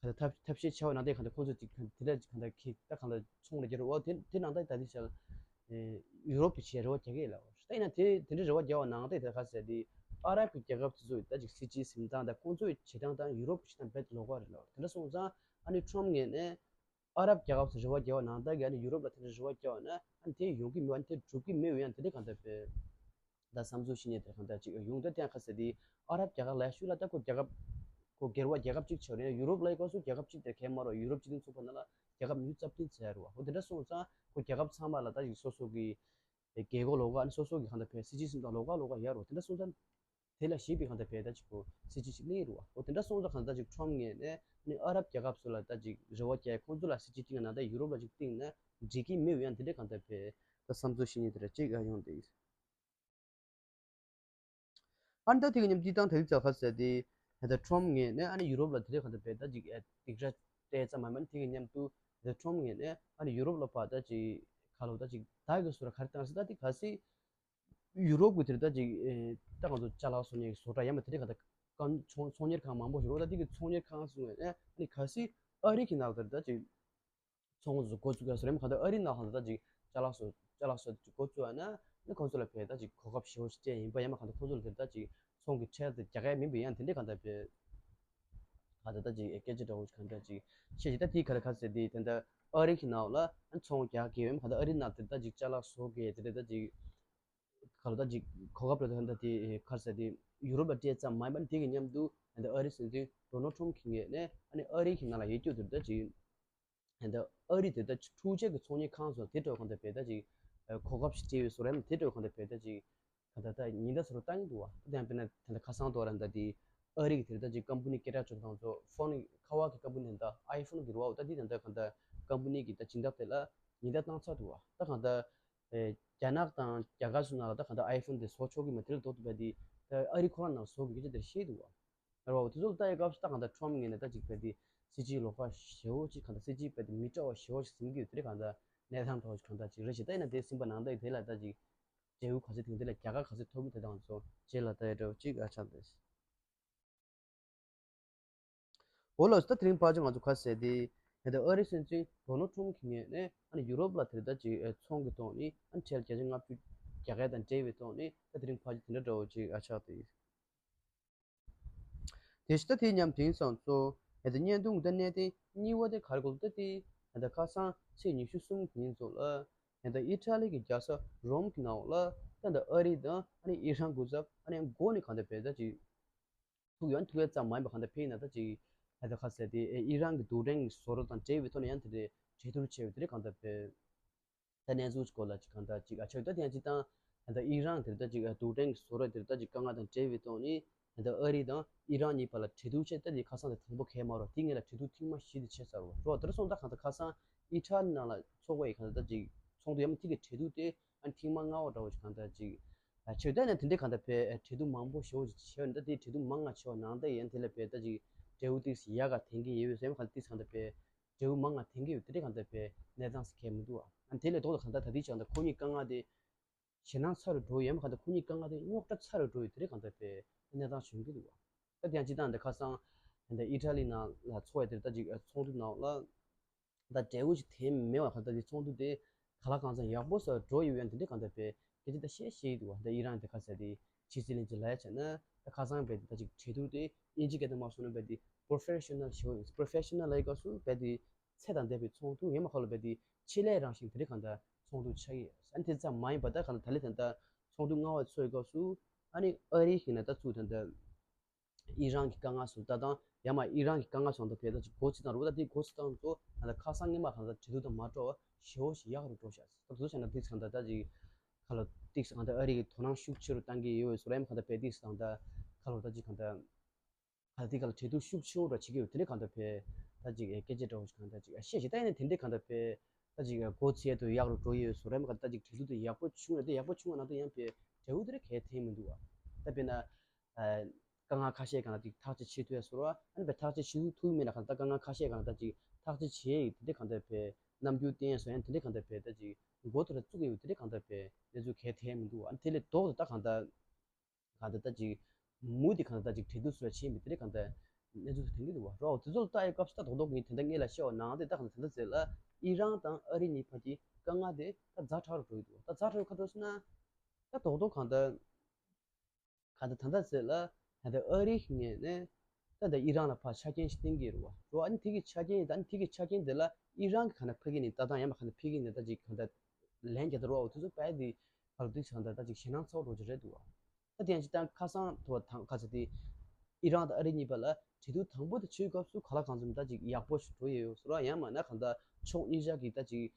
གང་ལྟར་ཐབས་ཐབས་ཤེས་བྱ་བ་ནང་དེ་གང་ལྟར་ཁོང་ཚོས་ཅིག་གང་དེ་འདྲ་ཅིག་གང་ལྟར་ཁེ་ད་གང་ལྟར་ཚོང་ལ་རྒྱག་རོགས་དེ་དེ་ནང་ད་ད་དེ་བྱ་ཡུ་རོབ་ཀྱི་ཆེད་རེ་བ་རྒྱག་གི་ལ། ད་ཡིན་ན་དེ་དེ་འདྲའི་རེ་བ་རྒྱག་པ་ནང་དེ་དེ་ག་ཟེར་དེ་ཨ་རབ་ཀྱི་རྒྱལ་ཁབ་དེ་ཚོ་ད་ཅིག་སྲིད་ཇུས་འཛིན་སྟངས་དང་ཁོང་ཚོའི་བྱེད་སྟངས་དང་ཡུ་རོབ་ཀྱི་བྱེད་སྟངས་རྦད་ལོགས་ཀ་རེད་ལ། དེ་འདྲ་སོང་ཙང་ཨ་ནི་ཊམ་ངོས་ནས་ཨ་རབ་རྒྱལ་ཁབ་ཚོ་རེ་བ་རྒྱག་པ་ནང་ད་གི་ཨ་ནི་ཡུ་རོབ་ལ་དེ་འདྲ་རེ་བ་རྒྱག་པ་ན་ཨ་ནི་དེ་ཡོང་གི་མེད་པ་ཨ་ནི་དེ་འགྲུབ་ཀྱི་མེད་པ་ཡང་དེ་འདྲ་གང་ལྟར་བས། ད་བསམ་ཚུལ་བཤད་མཁན་དེ་གང་ལྟར་ཅིག་ཡོང་དུས་དེ་ཁ་ཟེར་དེ་ཨ་རབ་རྒྱལ་ཁབ་ལ་ཞུ་ལ་ད་ཁོ་རྒྱལ་ཁབ་ཁོ་སྒེར་བ་རྒྱལ་ཁབ་གཅིག་ཆགས་རེད། ཡུ་རོབ་ལ་ཡི་གོ་སུ་རྒྱལ་ཁབ་གཅིག་དེ་གས་མ་རོ། ཡུ་རོབ་སྤྱི་མཐུན་ཚོགས་པ་ནང་ལ་རྒྱལ་ཁབ་ཉི་ཤུ་རྩ་བདུན་ཟེར་རོ། འོ་དེ་འདྲ་སོང་ཙང་ཁོ་རྒྱལ་ཁབ་ཚང་མ་ལ་ད་ཅིག་སོ་སོ་གི་རྒྱལ་སྒོ་ལོགས་ཀ་ཨ་ནི་སོ་སོ་གི་གང་ལྟར་བས་སྲིད་ཇུས་སྲིད་དང་ལོགས་ཀ་ལོགས་ཀ་ཡར་རོ། དེ་འདྲ་སོང་ཙང་དེ་ལ་ཞེད་པའི་གང་ལྟར་བས་ད་ཅིག་ཁོ་སྲིད་ཇུས་ཅིག་གླེང་རོ། འོ་དེ་འདྲ་སོང་ཙང་གང་ལྟར་ཅིག་ཊམ་ངོས་ནས་ཨ་ནི་ཨ་རབ་རྒྱལ་ཁབ་ཚོ་ལ་ད་ཅིག་རེ་བ་རྒྱག་ཁོང་ཚོ་ལ་སྲིད་ཇུས་གཏིང་ནང་ད་ཡུ་རོབ་ལ་ཅིག་གཏིང་ན་འགྲིག་གི་མེད་པ་ཡང་དེ་འདྲ་གང་ལྟར་བས་ད་བསམ་ཚུལ་བཤད་མཁན་དེ་འདྲ་ཅིག་ཡང་ཡོང་དེ། ཨ་ནི་ད་དེ་གི་མཉམ་དུ་དང་དེ་རིགས་ཚ་ཁ་ཟེར་ཏེ་ད་ལྟ་ཊམ་ངོས་ནས་ཨ་ནི་ཡུ་རོབ་ལ་དེ་རིགས་གང་ལྟར་བས་ད་ཅིག་ཨེ་སྡིགས་ར་སྤྲད་ཙམ་མ་མིན་དེ་གི་མཉམ་དུ་ད་ལྟ་ཊམ་ངོས་ནས་ཨ་ནི་ཡུ་རོབ་ལ་ཕར་ད་ཅིག་ཁ་ལོ་ད་ཅིག་ད་གི་སུ་ར་ག་རེ་བཏང་ཟེར་ད་དེ་ག་སི་ཡུ་རོབ་ཀྱི་དེ་རིགས་ད་ཅིག་ཨེ་ད་ང་ཚོ་ཅ་ལག་བཟོ་མཁན་གྱི་བཟོ་གྲྭ་ཡང་མ་དེ་རིགས་གང་ལྟར་ ཀམ་ཚོང་ཚོང་གཉེར་ཁང་མང་པོ་ཞིག་རེད་བ། ད་དེ་གི་ཚོང་གཉེར་ཁང་སོང་བས་ཨ་ནི་གལ་སྲིད་ཨ་རི་གི་ནང་དུ་ད་ཅིག་ཚོང་འགོ་བཙུགས་ཡ་སོགས་རེད། མ་གང་ལྟར་ཨ་རི་ནང་ལ་ད་ཅིག་ཅ་ལག་བཟོ་ཅ་ལག་བཟོ་ཅིག་འགོ་བཙུགས་ཡ་ན་ནི་ཁོང་ཚོ་ལ་བས་ད་ཅིག་གོ་སྐབས་ཞེ་པོ་ཅིག་སྤྲད་ཡིན་པ། ཡང་མ་གང་ལྟར་ཁོང་ཚོ་ལ་དེ་ད་ཅིག་ཚོང་གི་ཁྲལ་དེ་རྒྱག་ཡ་མིན་པའི་ཡང་དེ་འདྲའི་གང་ལྟར་བས་གང་ལྟར་ད་ཅིག་སྐད་ཆ་འདྲ་བོ་ཅིག་གང་ལྟར་ཅིག་བཤད་ཅིག་ད་དེའི་ག་ལ་ག་ཟེར་དེ་དེ་འདྲ་ཨ་རི་གི་ནང་ལ་ཚོང་རྒྱག་གི་ཡོད། མ་གང་ལྟར་ཨ་རི་ནང་དེ་ད་ཅིག་ཅ་ལག་བཟོ་གི་དེ་འདྲ་ད་ཅིག་ག་ལ་ད་ཅིག་གོ་སྐབས་རེད། ད་དེ་ག་ཟེར་དེ་ཡུ་རོབ་ལ་སྤྲད་ཙམ་མ་ཡིན་པ་ནི་དེ་གི་མཉམ་དུ་ད་ཨ་རི་སྲིད་འཛིན་ཌོ་ནལ་ཊམ་གྱིས་ངེས་ནས་ཨ་ནི་ཨ་རི་གི་ནང་ལ་ཡོད་རྒྱུ་དེ་ད་ཅིག་ད་ཨ་རི་དེ་ད་འཕྲུལ་ཆས་ཀྱི་ཚོང་གཉེར་ཁང་སོགས་དེ་འདྲ་གང་ལྟར་བས་ད་ཅིག་གོ་སྐབས་ཤིག་སྤྲད་ཡོད་སོགས་རེད། དེ་འདྲ་གང་ལྟར་བས་ད་ཅིག་ག་ད་ད་ཉེན་བརྡ་སོགས་བཏང་གི་འདུག་བ། ད་དེ་ཡང་དཔེར་ན་ད་ལྟ་ཁ་སང་དུ་བ་ར་ད་དེ་ཨ་རི་གི་དེ་ད་ཅིག་ཀམ་པ་ནི་སྐད་གྲགས་ཆེ་ཤོས་དང་ཚོ་ཕོན་ཁ་བ་གི་ཀམ་པ་ནི་ད་ཨའི་ཕོན་གི་རུ་བ་ད་དེ་ད་ད་ཀམ་པ་ནི་གི་ད་སྦྱིན་བདག་དེ་ལ་ཉེན་བརྡ་བཏང་ཚར་འདུག་བ། ད་གང་ད་ཨེ་རྒྱ་ནག་དང་རྒྱ་གར་སོགས་ནང་ལ་ད་གང་ལྟར་ཨའི་ཕོན་དེ་བཟོ་ཆོག་གི་མ་དེ་ལ་ལྡོག་ཏུ་བས་དེ་ད་ཨ་རི་ཁོ་རང་ནང་བཟོ་དགོས་ཀྱི་དེར་བཤད་འདུག་བ། རེད་བ། དེ་ཚོ་ལ་ལྟ་ཡི་སྐབས་སུ་ད་གང་ལྟར་ཁྲོམ་ངོས་ནས་ད་ཅིག་བས་དེ་སྲིད་སྤྱིའི་ལོགས་ཀ་ཞེ་བོ་ཅིག་གང་ལྟར་སྲིད་སྤྱིའི་བས་དེ་མི་སྐྲག་པ་ཞེ་བོ་ཅིག་ཟིན་གྱི་ཡོད། དེ་རེད་གང་ལྟར་གནས་སྟངས་གྲོགས་ཅིག་གང་ལྟར་ཅིག་རེད་ཞེ་ད་ཡིན་ན་དེ་ཟིན་པ་ནང་ལྟ་ཡི་དེ་ལ་ད་ཅིག་འབྲས་བུ་ག་ཚོད་ཐོན་དེ་ལ་རྒྱལ་ཁ་ག་ཚོད་ཐོབ་མིན་དེ་དང་ཚོ་རྗེས་ལ་ལྟ་ཡི་འདྲ་བོ་ཅིག་ཨ་ཆགས་འདུག་འོ་ལགས་སོ། ད་དེ་རིང་ཕལ་ཆེར་ང་ཚོ་ཁ་གསལ་དེ་ད་ལྟ་ཨ་རིའི་སྲིད་འཛིན་ཌོ་ནལ་ཊམ་གྱི་ངོས་ནས་ཨ་ནི་ཡུ་རོབ་ལ་དེ་ལྟ་ཅིག་ཚོང་གི་ཐོག་ནས་ཨ་ནི་ཁྲལ་བརྒྱ་ཆ་ལྔ་བཅུ་རྒྱག་ཡ་དང་འབྲེལ་བའི་ཐོག་ནས་ད་དེ་རིང་ཕལ་ཆེར་དེ་འདྲ་འདྲ་བོ་ཅིག་ཨ་ཆགས་ཏེ། དེ་བཞིན་ད་དེ་མཉམ་དེང་སང་ཚོ་ད་ལྟ་བརྙན་ཐུང་ད་གནད་དོན་གཉིས་པ་དེ་ག་རེ་གོ་ད་དེ་ད་ལྟ་ཁ་སང་ཚེས་ཉི་ཤུ་གསུམ་ཉིན་ཚོ་ལ་ད་ལྟ་ཨི་ཊ་ལི་གི་རྒྱལ་ས་རོམ་གྱི་ནང་ལ་ད་ལྟ་ཨ་རི་དང་ཨ་ནི་ཨི་རན་སྐུ་ཚབ་ཨ་ནི་མགོ་ནས་གང་ལྟར་བས་ད་ཅིག་ཐུག་ཡོང་ཐུག་ཡ་ཙམ་མ་ཡིན་པ་གང་ལྟར་ཕེབས་ན་ད་ཅིག་ད་ལྟ་ཁ་གསལ་དེ་ཨི་རན་གྱི་རྡུལ་ཕྲན་གྱི་བཟོ་གྲྭ་དང་འབྲེལ་བའི་ཐོག་ནས་ཡང་དེ་འདྲའི་གྲོས་བསྡུར་བྱས་པ་དེ་རེད་གང་ལྟར་བས། ད་གནས་ཚུལ་སྐོར་ལ་ཅིག་གང་ལྟར་ཅིག་ཨ་ཆགས་ད་དེ་ཡང་ཅིག་དང་ད་ལྟ་ཨི་རན་དེ་ལྟ་ཅིག་རྡུལ་ཕྲན་གྱི་བཟོ་གྲྭ་དེ་ལྟ་ཅིག་དཀའ་ངལ་དང་འབྲེལ་བའི་ཐོག་ནས་ད་ལྟ་ཨ་རི་དང་ཨི་རན་གཉིས་བར་ལ་གྲོས་བསྡུར་བྱས་ད་དེ་ཁ་སང་དེ་དང་པོ་གས་མ་རོ་དེ་ངེད་ལ་གྲོས་བསྡུར་ཐེངས་མ་བཞི་དེ་བྱས་ཚར་བ་རོ། དེར་སོང་ད་གང་ལྟར་ཁ་སང་ཨི་ཊ་ལི་ནང་ལ་ཚོགས་པ་ཡི་གང་ལྟར་ད་ཅིག་ཚོགས་འདུ་ཡང་མ་ཐིག་གི་གྲོས་བསྡུར་དེ་ཨ་ཐེངས་མ་ལྔ་བ་འདྲ་བོ་ཅིག་གང་ལྟར་ཅིག་ཨ་ཆགས་ད་ནས་དེ་འདྲའི་གང་ལྟར་བས་གྲོས་བསྡུར་མང་པོ་ཞེ་བོ་ཅིག་བྱས་ནས་ད་དེ་གྲོས་བསྡུར་མང་ང་ཆེ་བ་ནང་ད་ཡན་དེ་ལ་བས་ད་ཅིག་འབྲས་བུ་ཏིག་ཡག་ག་ཐེན་གི་ཡོད་བས་སེམས་ཁ་ཏིག་གང་ལྟར་བས། འབྲས་བུ་མང་ང་ཐོན་གྱི་ཡོད་དེ་འདྲའི་གང་ལྟར་བས་གནས་སྟངས་སུ་གས་མི་འདུག་བ། ཨ་དེ་ལས་ལྡོག་ཏུ་གང་ལྟར་ད་ལྟའི་ཆ་ལ་ཁོ་གཉིས་དཀའ་ངལ་དེ་ཞེད་སྣང་ཚ་རུ་འགྲོ་ཡོད་མ་གང་ལྟར་ཁོ་གཉིས་དཀའ་ངལ་དེ་རྙོག་དྲ་ཚ་རུ་འགྲོ་ཡོད་དེ་འདྲའི་གང་ལྟར་བས་གནས་སྟངས་བྱུང་གི་འདུག་བ། ད་དེ་ཡང་སྤྱི་བཏང་འདི་ཁ་སང་ད་ཨི་ཊ་ལི་ནང་ལ་ཚོགས་ཡ་དེར་ད་ཅིག་ཚོགས་འདུ་ནང་ལ་ད་འབྲས་བུ་ཞིག་ཐོན་མེད་བ་གང་ལྟར་དེ་ཚོགས་འདུ་དེ་ག་ལ་གང་འཚམ་ཡག་པོ་སོགས་འགྲོ་ཡོད་ཡང་དེ་འདྲའི་གང་ལྟར་བས་སྐད་ཆ་ད་བཤད་བཤད་ཡི་འདུག་བ། ད་ཨི་རན་དེ་ཁ་ཟེར་དེ་ཕྱི་སྲིད་བློན་ཆེན་ལ་ཡ་བྱས་ན་ད་ཁ་སང་བས་དེ་ད་ཅིག་གྲོས་བསྡུར་དེ་དབྱིན་ཇི་སྐད་དུ་མ་སོང་ན་བས་དེ་པོ་རོ་ཕེ་ཤ་ནལ་ཞེས་པ་ཡིན། པོ་རོ་ཕེ་ཤ་ནལ་ལ་ཡི་སྐབས་སུ་བས་དེ་ཚད་དང་ལྡན་པའི་ཚོགས་འདུ་ངས་མ་ཁ་ལ་བས་དེ་ཆེད་ལས་རང་བཞིན་དེ་འདྲའི་གང་ལྟར་ཚོགས་འདུ་ཆགས་ཡོད། ཨ་ནི་དེ་ཙམ་མ་ཡིན་པ་ད་གང་ལྟར་ད་ལས་ད་ལྟ་ཚོགས་འདུ་ལྔ་བ་ཚོགས་ཡི་སྐབས་སུ་ཨ་ནི་ཨ་རི་ཞིག་ན་ད་ཚུགས་ད་ལྟ་ཨི་རན་གྱི་དཀའ་ངལ་སོགས་ལྟ་སྟངས་ཡང་མ་ཨི་རན་གྱི་དཀའ་ངལ་སོགས་དང་བལ་ད་ཅིག་འགོ་ཚུགས་དང་རུ་ད་དེ་འགོ་ཚུགས་སྟངས་ཚོ་ད་ལྟ་ཁ་སང་སྔོན་མ་གང་ལྟར་གྲོས་བསྡུར་དང་མ་འགྲོ་བ་ཞེ་བོ་ཞིག་ཡག་རུ་འགྲོ་ཤག་ད་དུ་བྱས་ན་དེ་གང་ལྟར་ད་ཅིག་ཁ་ལོ་ཏིག་སི་གང་ལྟར་ཨ་རི་གི་དོ་སྣང་ཤུགས་ཆེ་རུ་བཏང་གི་ཡོད་སོ་རེམ་གང་ལྟར་བལ་ཏིག་སི་གང་ལྟར་ཁ་ལོ་ད་ཅིག་གང་ལྟར་གང་ལྟར་དེ་གང་ལ་གྲོས་བསྡུར་ཤུགས་ཆེ་རུ་བྱེད་ཀྱི་ཡོད་དེ་འདྲ་གང་ལྟར་བལ་ད་ཅིག་སྐད་ཆ་འདྲ་བོ་ཞིག་གང་ལྟར་ཅིག་ཤེས་ཞེ་ད་ཡིན་ན་དེ་འདྲ་གང་ལྟར་བལ་ད་ཅིག་འགོ་ཚུགས་ཡས་དུ་ཡག་རུ་འགྲོ་ཡི་ཡོད་སོ་རེམ་གང་ལྟར་ད་ཅིག་གྲོས་བསྡུར་དེ་ཡག་པོ་བྱུང་ན་དེ་ཡག་པོ་བྱུང་བ་ན་དེ་ཡང་བལ་འབྲས་བུ་དེ་རེ་གལ་ཐེན་མི་འདུག་བ། ད་དཔེར་ན། དཀའ་ངལ་ཁ་ཤས་སྒང་ལ་ཅིག་ཐག་གཅོད་བྱེད་ཐུབ་ཡ་བཟོ་ར་ཨ་ནི་བས་ཐག་གཅོད་བྱེད་ཐུབ་མེད་ན་གང་ལྟར་དཀའ་ངལ་ཁ་ཤས་སྒང་ལ་ད་ཅིག་ཐག་གཅོད་བྱེད་ཡ་ཡིན་དེ་འདྲ་གང་ལྟར་བས་རྣམ་འགྱུར་བསྟན་ཡ་བཟོ་ཡ་དེ་འདྲ་གང་ལྟར་བས་ད་ཅིག་འགོ་དེ་ལ་བཙུགས་ཡོད་དེ་འདྲ་གང་ལྟར་བས་གནས་ཚུལ་གལ་ཐེ་མི་འདུག་ཨ་ནི་དེ་ལས་ལྡོག་ཏུ་ད་གང་ལྟར་གང་ལྟར་ད་ཅིག་མུ་དེ་གང་ལྟར་ད་ཅིག་གྲོས་བསྡུར་བཟོ་ཡ་བྱེད་མི་དེ་འདྲ་གང་ལྟར་གནས་ཚུལ་དེ་འདྲ་འདུག་བ་རོགས་དེ་ཚོ་ལ་ལྟ་ཡ་སྐབས་སུ་ད་རྡོག་རྡོག་ངས་དེ་འདྲ་ངས་ལ་བཤད་བ་ནང་དེ་ད་གང་ལྟར་དེ་འདྲ་ཟེར་ལ་ཨི་རན་དང་ཨ་རི་གཉིས་བར་གྱི་དཀའ་ངལ་དེ་ད་ཛ་དྲག་རུ་འགྲོ་ཡི་འདུག་ད་ཛ་དྲག་རུ་ཁ་ཐོག་སོང་ན་ད་རྡོག་རྡོག་གང་ལྟར། གང་ལྟར་ད་ལྟ་ཟེར་ལ་ད་ལྟ་ཨ་རིའི་ངོས་ནས་ད་ལྟ་ཨི་རན་ལ་ཕར་ཆ་རྐྱེན་ཞིག་བསྟན་གྱི་རེད་བ། རོ་ཨ་ནི་དེ་གི་ཆ་རྐྱེན་ད་ནི་དེ་གི་ཆ་རྐྱེན་དེ་ལ་ཨི་རན་གྱི་གང་ལྟར་ཕ་གི་ནས་ལྟ་སྟངས་ཡང་མ་གང་ལྟར་ཕ་གི་ནས་ད་ཅིག་གང་ལྟར་ལན་རྒྱག་ད་རོ་ཨ་དེ་ཚོ་པའི་དེ་ཕར་ལ་དེ་གང་ལྟར་ད་ཅིག་ཞེད་སྣང་ཚ་བོ་འགྲོ་གི་རེད་འདུག་བ། ད་དེ་ཡང་ཅིག་ད་ཁ་སང་དུ་བ་དང་ཁ་ཚ་དེ་ཨི་རན་དང་ཨ་རི་གཉིས་བར་ལ་གྲོས་བསྡུར་དང་པོ་དེ་བྱེད་སྐབས་སུ་ག་ལ་གང་འཚམ་ད་ཅིག་ཡག་པོ་ཞིག་འགྲོ་ཡོད་ཡོད་སོ་ར་ཡང་མ་ན་གང་ལྟར་ཕྱོགས་གཉིས་ཆ་གི་ད་ཅིག་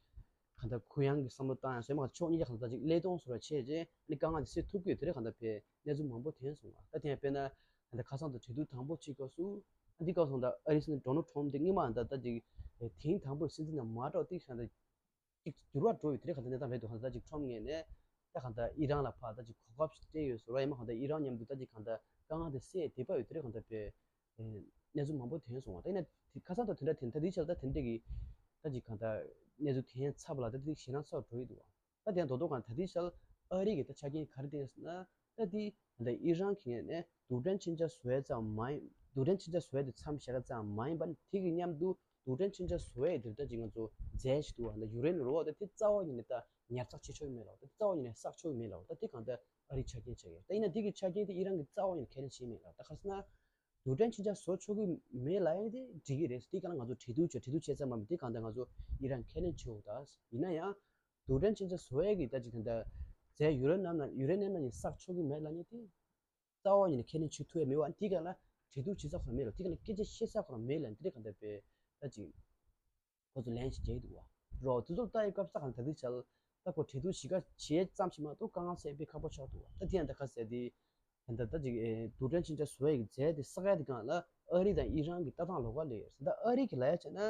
གང་ལྟར་གུ་ཡངས་ཀྱི་བསམ་བློ་བཏང་ཡང་སེམས་ཁ་ཕྱོགས་གཉིས་ཀ་གང་ལྟར་ཅིག་བློས་གཏོང་བཟོ་འདྲ་བྱས་རྗེས་ཨ་ནི་དཀའ་ངལ་དེ་སེལ་ཐུབ་ཀྱི་ཡོད་དེ་འདྲ་གང་ལྟར་བས་གནས་ཚུལ་མང་པོ་ཐོན་སོང་བ། ད་དེ་ཡང་དཔེར་ན་གང་ལྟར་ཁ་སང་དུ་གྲོས་བསྡུར་དང་པོ་བྱེད་སྐབས་སུ་ཨ་འདི་སྐབས་སུ་ད་ཨ་རི་སྲིད་འཛིན་ཌོ་ནལ་ཊམ་དེ་སྔོན་མ་ད་ལྟ་ཅིག་ཐེངས་དང་པོའི་སྲིད་འཛིན་དང་མ་འདྲ་བ་ཏིག་གང་ལྟར་ཅིག་འགྱུར་བ་འགྲོ་བའི་དེ་འདྲ་གང་ལྟར་གནས་སྟངས་རེད་འདུག་གང་ལྟར་ཅིག་ཊམ་ངོས་ནས་ད་གང་ལྟར་ཨི་རན་ལ་ཕར་ད་ཅིག་གོ་སྐབས་ཤིག་སྤྲད་ཡོད་ཟེར་བ་ཡིན་མ་གང་ལྟར་ཨི་རན་མཉམ་དུ་ད་ཅིག་གང་ལྟར་དཀའ་ངལ་དེ་སེལ་བདེ་པ་ཡོད་དེ་འདྲ་གང་ལྟར་བས། གནས་ཚུལ་མང་པོ་ཐོན་སོང་བ། ད་ཡིན་ན་ཁ་སང་དང་དེ་འདྲ་དེ་ད་དེའི་ཆར་ད་དེ་འདྲ་གི་ད་ཅིག་གང་ལྟར་གནས་ཚུལ་ཐོན་ཚར་བ་ལ་ད་དེ་ཞེད་སྣང་ཚ་བ་འགྲོ་ཡི་འདུག་བ། ད་དེ་ཡང་རྡོག་རྡོག་གང་ད་དེའི་ཆར་ཨ་རི་གི་ད་ཆ་རྐྱེན་ག་རེ་བསྟན་ཟེར་ན་ད་དེ་ད་ཨི་རན་གྱི་ངོས་ནས་ རྡུལ་ཕྲན་མཚོན་ཆ་བཟོ་ཡས་ཙམ་མ་ཡིན། རྡུལ་ཕྲན་མཚོན་ཆ་བཟོ་ཡས་དེ་མཚམས་བཞག་ཡས་ཙམ་མ་ཡིན་པར་དེ་གི་མཉམ་དུ་རྡུལ་ཕྲན་མཚོན་ཆ་བཟོ་ཡས་དེ་ད་ཅིག་ང་ཚོ་རྫས་ཤིག་འདུག་བ། ད་ཡུ་རེ་ནི་རེད་བ། ད་དེ་རྩ་བ་ཉིད་ནས་ད་ཉར་ཚགས་བྱེད་ཆོག་གི་མེད་ལ། ད་རྩ་བ་ཉིད་ནས་བསགས་ཆོག་གི་མེད་ལ། ད་དེ་གང་ལྟར་ཨ་རིའི་ཆ་རྐྱེན་ཆགས་ཡོད། ད་ཡིན་ན་དེ་གི་ཆ་རྐྱེན་དེ་ཨི་རན་གྱིས་རྩ་བ་ཉིད་ནས་ཁས་ལེན་བྱས་མེད་ལ། ད་ག་རེ་ཟེར་ན། རྡུལ་ཕྲན་མཚོན་ཆ་བཟོ་ཆོག་གི་མེད་ལབ་ཡ་དེ་འགྲིག་གི་རེད། དེ་ག་ལ་ང་ཚོ་འབྲེལ་གཏུག་བྱས། འབྲེལ་གཏུག་བྱས་ཙམ་མ་ཡིན་པ་དེ་གང་ལྟར་ང་ཚོ་ཨི་རན་ཁས་ལེན་བྱེད་འོ། ད་ཡིན་ན་ཡང་རྡུལ་ཕྲན་མཚོན་ཆ་བཟོ་ཡས་ཀྱི་ད་ཅིག་ད་ལྟ་རྫས་ཡུ་རེ་ནམ་ན་ཡུ་རེ་ནམ་ན་ཡང་བསགས་ཆོག་གི་མེད་ལབ་མཁན་དེ་རྩ་བ་ཉིད་ནས་ཁས་ལེན་བྱེད་ཐུབ་ཡས་མེད་པ། དེ་ག་ལ་འབྲེལ་གཏུག་བྱེད་ས་ཁོ་རང་མེད་ལ། དེ་ག་ལ་སྐད་ཆ་བཤད་ས་ཁོ་རང་མེད་ལ། དེ་འདྲ་གང་ལྟར་དཔེ་ད་ཅིག་ཁོ་ཚོ་ལན་ཞིག་རྒྱག་གི་འདུག་བ། རོ་དེ་ཚོ་ལྟ་ཡི་སྐབས་སུ་ད་གང་ལྟར་དེ་ཆ་ལ་ད་ཁོ་འབྲེལ་གཏུག་བྱེད་ཀ་བྱེད་ཙམ་ཞིག་མ་གཏོགས་དཀའ་ངལ་སེལ་དཔེ་ཁག་པོ་ཆགས་འདུག་བ། ད་དེ་ཡང་ད་ག་ཟེར་དེ། ད་ད་ད་ཅིག་ཨེ་རྡུལ་ཕྲན་མཚོན་ཆ་བཟོ་ཡས་ཀྱི་རྫས་དེ་བསགས་ཡས་དེ་སྒང་ལ་ཨ་རི་དང་ཨི་རན་གྱི་ལྟ་སྟངས་ལོགས་ཀ་སླེབས་ཡོད་རེད། ད་ཨ་རི་གི་ལབ་ཡ་བྱས་ན།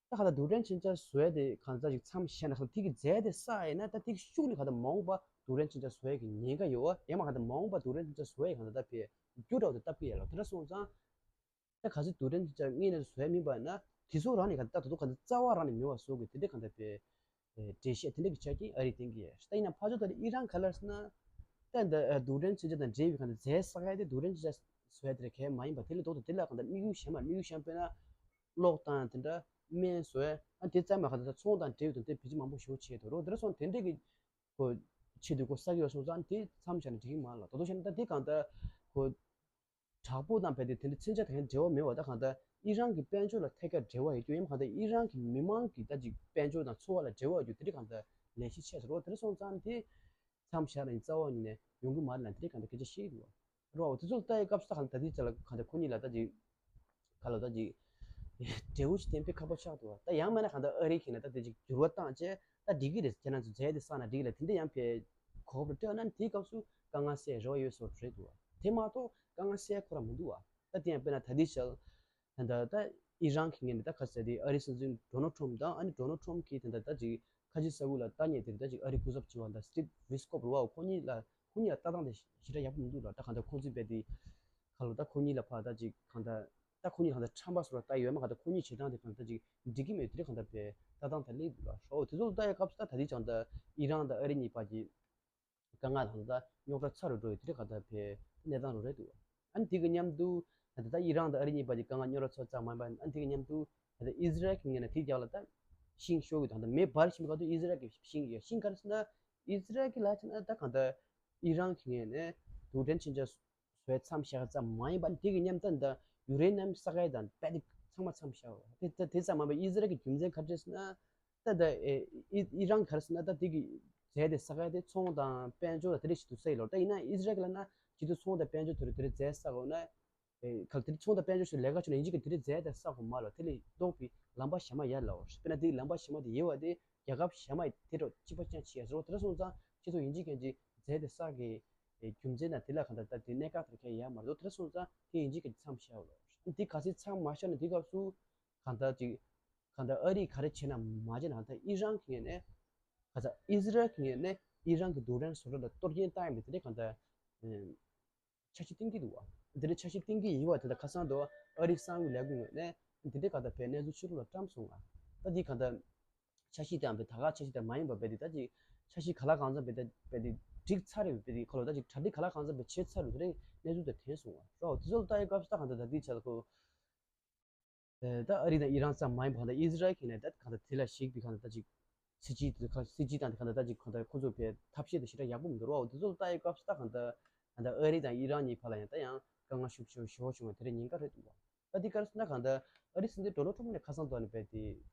ད་གང་ལྟར་རྡུལ་ཕྲན་མཚོན་ཆ་བཟོ་ཡས་དེ་གང་ལྟར་ཅིག་མཚམས་བཞག་ན། གང་ལྟར་དེ་གི་རྫས་དེ་བསགས་ཡིན་ན་ད་དེ་གི་ཤུགས་ནི་གང་ལྟར་མ་འོངས་པ་རྡུལ་ཕྲན་མཚོན་ཆ་བཟོ་ཡས་ཀྱི་ཉེན་ཁ་ཡོད་བ། ཡང་མ་གང་ལྟར་མ་འོངས་པ་རྡུལ་ཕྲན་མཚོན་ཆ་བཟོ་ཡས་གང་ལྟར་ད་དཔེ་རྒྱུ་འདྲ་བོ་དེ་བཏབ་ཀྱི་ཡོད་ལ། དེ་འདྲ་སོང་ཙང་། ད་གལ་སྲིད་རྡུལ་ཕྲན་དེ་ཚོ་དངོས་གནས་བཟོ་ཡ་མིན་པ་ན། དེ་ཚོ་རང་ནས་ག་ད་དོ་ག་ད་རྩ་བ་རང་ནས་མེད་པ་བཟོ་དགོས། དེ་འདྲ་གང་ལྟར་དཔེ་འགྲེལ་བཤད་དེ་འདྲ་གི་ཆ་རྐྱེན་ཨ་རིས་བསྟན་གྱི་ཡོད། ད་ཡིན་ན་ཕར་ཕྱོགས་ད་ཨི་རན་ག་ལབ་ཟེར་ན། ད་འདི་རྡུལ་ཕྲན་མཚོན་ཆ་དང་འབྲེལ་བའི་ག་ད་རྫས་བསགས་ཡ་དེ་རྡུལ་ཕྲན་མཚོན་ཆ་བཟོ་ཡ་དེ་ར་གལ་མ་ཡིན་པ། དེ་ལས་ལྡོག་ཏུ་དེ་ལ་ག་ད་དམིགས་ཡུལ་གཞན་མ། དམིགས་ཡུལ་གཞན་དཔེར་ན་གློག་དང་དེ་འདྲ་སྨན་བཟོ་ཡ། ཨ་དེ་ཙམ་མ་ག་ད་ཚོང་དང་འབྲེལ་བའི་དོན་དེ་བེད་སྤྱོད་མང་པོ་ཞིག་བྱེད་དུ་རོ། དེ་འདྲ་སོང་དེ་འདྲ་གི་ཁོ་ཆེད་དུ་ཁོ་བསགས་ཡོད་སོང་ཙང་དེ་མཚམས་བཞག་ན་འགྲིག་གི་མ་རེད་ལ། དོ་དོ་བྱས་ན་ད་དེ་གང་ལྟར་ཁོ་དྲག་པོ་དང་རྦད་དེ་དེ་འདྲ་མཚོན་ཆ་དང་འབྲེལ་བ་མེད་པ། ད་གང་ལྟར་ཨི་རན་གྱི་དཔལ་འབྱོར་ལ་ཐད་ཀར་འབྲེལ་བ་ཡོད་རྒྱུ། ཡང་གང་ལྟར་ཨི་རན་གྱི་མི་མང་གི་ད་ཅིག་དཔལ་འབྱོར་དང་འཚོ་བ་ལ་འབྲེལ་བ་ཡོད་རྒྱུ་དེ་འདྲ་གང་ལྟར་ལས་གཞི་ཆེ་ས་རོ། དེ་འདྲ་སོང་ཙང་དེ་མཚམས་བཞག་ན་རྩ་བ་ཉིད་ནས་ཡོང་གི་མ་རེད་ལ། དེ་འདྲ་གང་ལྟར་སྐད་ཆ་བཤད་ཀྱི་འདུག་བ། རོ་དེ་ཚོ་ལ་ལྟ་ཡི་སྐབས་སུ་ད་གང་ལྟར་ད་དེ་ཚོ་ལ་གང་ལྟར་ཁོ་གཉིས་ལ་ད་ཅིག་ག་ལ་ད་ཅིག་འབྲས་བུ་ཞིག་བསྟན་དཔེ་ཁག་པོ་ཆགས་འདུག་བ། ད་ཡང་མིན་ན་གང་ལྟར་ཨ་རི་གིས་ན་ད་དེ་ཅིག་འགྱུར་བ་བཏང་བྱས་ད་འགྲིག་གི་རེད། ཁྱེད་རང་ཚོ་རྫས་དེ་བསགས་ན་འགྲིག་གི་རེད། དེ་འདྲ་ཡང་ཕེ་གོ་སྐབས་རེ་སྤྲད་ན་དེའི་སྐབས་སུ་དཀའ་ངལ་སེལ་རེ་བ་ཡོད་བཟོ་འདྲ་རེད་འདུག་བ། དེ་མ་གཏོགས་དཀའ་ངལ་སེལ་ཁོ་རང་མི་འདུག་བ། ད་དེ་ཡང་དཔེར་ན་ད་ལྟའི་ཆར་ད་ད་ད་ཨི་རན་གྱི་ངོས་ནས་ད་ག་ཟེར་དེ་ཨ་རིའི་སྲིད་འཛིན་ཌོ་ནལ་ཊམ་དང་། ཨ་ནི་ཌོ་ནལ་ཊམ་གྱིས་ད་ད་ད་ཅིག་ཁ་ཆེ་ས་ཁུལ་ལ་ལྟ་མཁན་དེར་ད་ཅིག་ཨ་རིའི་སྐུ་ཚབ་བྱེད་པ་ད་སི་ཊིབ་ཝི་སི་ཀོབ་རེད་བ། ཁོ་གཉིས་ལ་ཁོ་གཉིས་ལ་ལྟ་སྟངས་དེ་ཞེ་དྲག་ཡག་པོ་མི་འདུག་ལ། ད་གང་ལྟར་ཁོ་ཚོས་རྦད་དེ་ག་ལ་ད་ཁོ་གཉིས་ལ་ཕར་ད་ཅིག་གང་ལྟར། ད་ཁོ་གཉིས་གང་ལྟར་ཁྲམ་པ་བཟོ་འདྲ་ལྟ་ཡོད་མ། གང་ལྟར་ཁོ་གཉིས་བྱེད་སྟངས་དེ་གང་ལྟར་ཅིག་འགྲིག་གི་མེད། དེ་འདྲ་གང་ལྟར་དཔེ་ལྟ་སྟངས་དེ་སླེབས་འདུག་ལ། ཧོ་དེ་ཚོ་ལ་ལྟ་ཡའི་སྐབས་སུ་ད་ད་ལྟའི་ཆར་ད་ཨི་རན་དང་ཨ་རི་གཉིས་བར་གྱི་དཀའ་ངལ་དང་ད་རྙོག་དྲ་ཚ་རུ་འགྲོ་ཡི་དེ་འདྲ་གང་ལྟར་དཔེ་གནས་སྟངས་རུ་རེད་འདུག་ཨ་ནི་དེ་གི་མཉམ་དུ་ད་ད་ད་ཨི་རན་དང་ཨ་རི་གཉིས་བར་གྱི་དཀའ་ངལ་རྙོག་དྲ་ཚ་ཙམ་མ་ཡིན་པ། ཨ་ནི་དེ་གི་མཉམ་དུ་ད་ད་ཨི་ཟི་རལ་གྱི་ངོས་ནས་དེའི་རྒྱབ་ལ་ད་ཤིང་ཤོར་གི་དང་ད་མེ་འབར་བཞིན་པའི་སྐབས་དུ་ཨི་ཟི་རལ་གྱི་ཤིང་གི་ཤིང་ག་རེ་ཟེར་ན། ཨི་ཟི་རལ་གྱི་ལབ་བྱས་ན་ད་གང་ལྟར་ཨི་རན་གྱི་ངོས་ནས་རྡུལ་ཕྲན་མཚོན་ཆ་བཟོ་ཡས་མཚམས་བཞག་ཙམ་མ་ཡིན་པ། དེ་གི་མཉམ་དུ་འདི་ཡུ་རེ་ནམ་བསགས་ཡས་དང་རྦད་དེ་ཚང་མ་མཚམས་བཞག་པ་དེ་དེ་དེ་ཙམ་མ་ཡིན་པ། ཨི་ཟི་རལ་གྱི་རྒྱུ་མཚན་ག་རེ་རེད་ཟེར་ན། ད་ད་ཨེ་ཨི་ཨི་རན་ག་རེ་ཟེར་ན། ད་དེ་གི་རྫས་དེ་བསགས་ཡས་དེ་ཚོང་དང་དཔལ་འབྱོར་ལ་དེ་འདྲ་ཞིག་ཏུ་བསགས་ཡོད་ལོ། ད་ཡིན་ན་ཨི་ཟི་རལ་གྱི་ལབ་ན་སྤྱི་ཚོགས་ཚོང་དང་དཔལ་འབྱོར་དེ་རུ་དེ་འདྲ་བསགས་ཡོད་ན། ཨེ་གལ་ཏེ་ཚོང་དང་དཔལ་འབྱོར་སོགས་ལས་ཀ་བྱུང་ན་ཡིན་གཅིག་གི་དེ་འདྲའི་རྫས་དེ་བསགས་དགོས་མ་ལ། དེ་ལས་ལྡོག་པའི་ལམ་པ་གཞན་མ་ཡོད་ལ། དཔེར་ན་དེའི་ལམ་པ་གཞན་མ་དེ་ཡོད་པ་དེ་རྒྱལ་ཁབ་གཞན་མ་ཡིས་དེ་འདྲ་གཅིག་པ་ཅང་བྱེད་ཡ་ཟེར་བ། དེ་འདྲ་སོང་ཙང་སྤྱི་ཚོགས་ཡིན་གཅིག་མཁན་གྱི་རྫས་དེ་བསགས་ཀྱི་རྒྱུ་མཚན་དང་དེ་ལ་གང་ལྟར་ད་དེ་གནད་འགག་དེ་གལ་ཡོད་མ་རེད་དོ། དེ་འདྲ་སོང་ཙང་དེ་ཡིན་གཅིག་མཁན་གྱི་མཚམས་བཞག་ལ། དེ་ག་ཚོད་མཚམས་མ་བཞག་ན་དེ་སྐབས་སུ་གང་ལྟར་ཅིག་གང་ལྟར་ཨ་རིས་ག་རེ་བྱས་ན་མ་བྱས་ན། གང་ལྟར་ཨི་རན་གྱི་ངོས་ནས་གང་ལྟར་ཨི་ཟི་རལ་གྱི་ངོས་ནས་ཨི་རན་གྱི་རྡུལ་ཕྲན་བཟོ་གྲྭ་ལ་གཏོར་སྐྱོན་བཏང་ཡ་མེད། དེ་འདྲ་གང་ལྟར་འཆར་གཞི་བཏིང་གི་འདུག་བ། དེ་འདྲ་འཆར་གཞི་བཏིང་གི་ཡོད་བ། དེ་འདྲ་ཁ་སང་དུ་ཨ་རིའི་གསང་བའི་ལས་ཁུངས་ནས་དེ་འདྲ་ག་ད་བའི་གནས་ཚུལ་ཕྱི་ལོགས་ལ་བཀྲམ་སོང་ང་། ད་འདི་ག་ད་འཆར་གཞི་དང་བའི་ད་ག་འཆར་གཞི་དང་མ་ཡིན་པ་བས་དེ་ད་ཅིག་འཆར་གཞི་ག་ལ་གང་འཚམ་བས་ད་བས་དེ་འགྲིག་ཚར་རེད་བས་དེ་ཁ་ལོ་ད་ཅིག་གྲ་སྒྲིག་ག་ལ་གང་འཚམ་བས་བྱས་ཚར་རེད། དེ་འདྲ་གནས་ཚུལ་དེ་ཐོན་སོང་ང་རོ། དེ་ཚོ་ལ་ལྟ་ཡི་སྐབས་སུ་ད་ག་ད་ད་འདི་ཆ་ལ་ཁོ། ད་ཨ་རི་དང་ཨི་རན་ཙམ་མ་ཡིན་པ་གང་ལྟར་ཨི་ཟི་རལ་གྱིས་ནས་ད་གང་ལྟར་དེ་ལ་གཞིགས་པའི་གང་ལྟར་ད་ཅིག་སྲིད་ཇུས་དེ་ག་སྲིད་ཇུས་དང་དེ་གང་ལྟར་ད་ཅིག་གང་ལྟར་ཁོ་ཚོ་བའི་ཐབས་ཤེས་དེ་ཞེ་དྲག་ཡག་པོ་མི་འདུག་རོ། དེ་ཚོ་ལ་ལྟ་ཡི་སྐབས་སུ་ད་གང་ལྟར་གང་ལྟར་ཨ་རི་དང་ཨི་རན་གཉིས་བར་ལ་ཡང་ད་ཡང་དཀའ་ངལ་ཤུགས་ཆེ་ཞེ་པོ་བྱུང་བ་དེ་རིང་ཉེན་ཁ་རེད་འདུག་བ། ད་འདི་ག་རེ་ཟེར་ན་གང་ལྟར་ཨ་རི་སྲིད་འཛིན་ཌོ་ནལ་ཊམ་ནས་ཁ་སང་ཐོག་ནས་བས་དེ་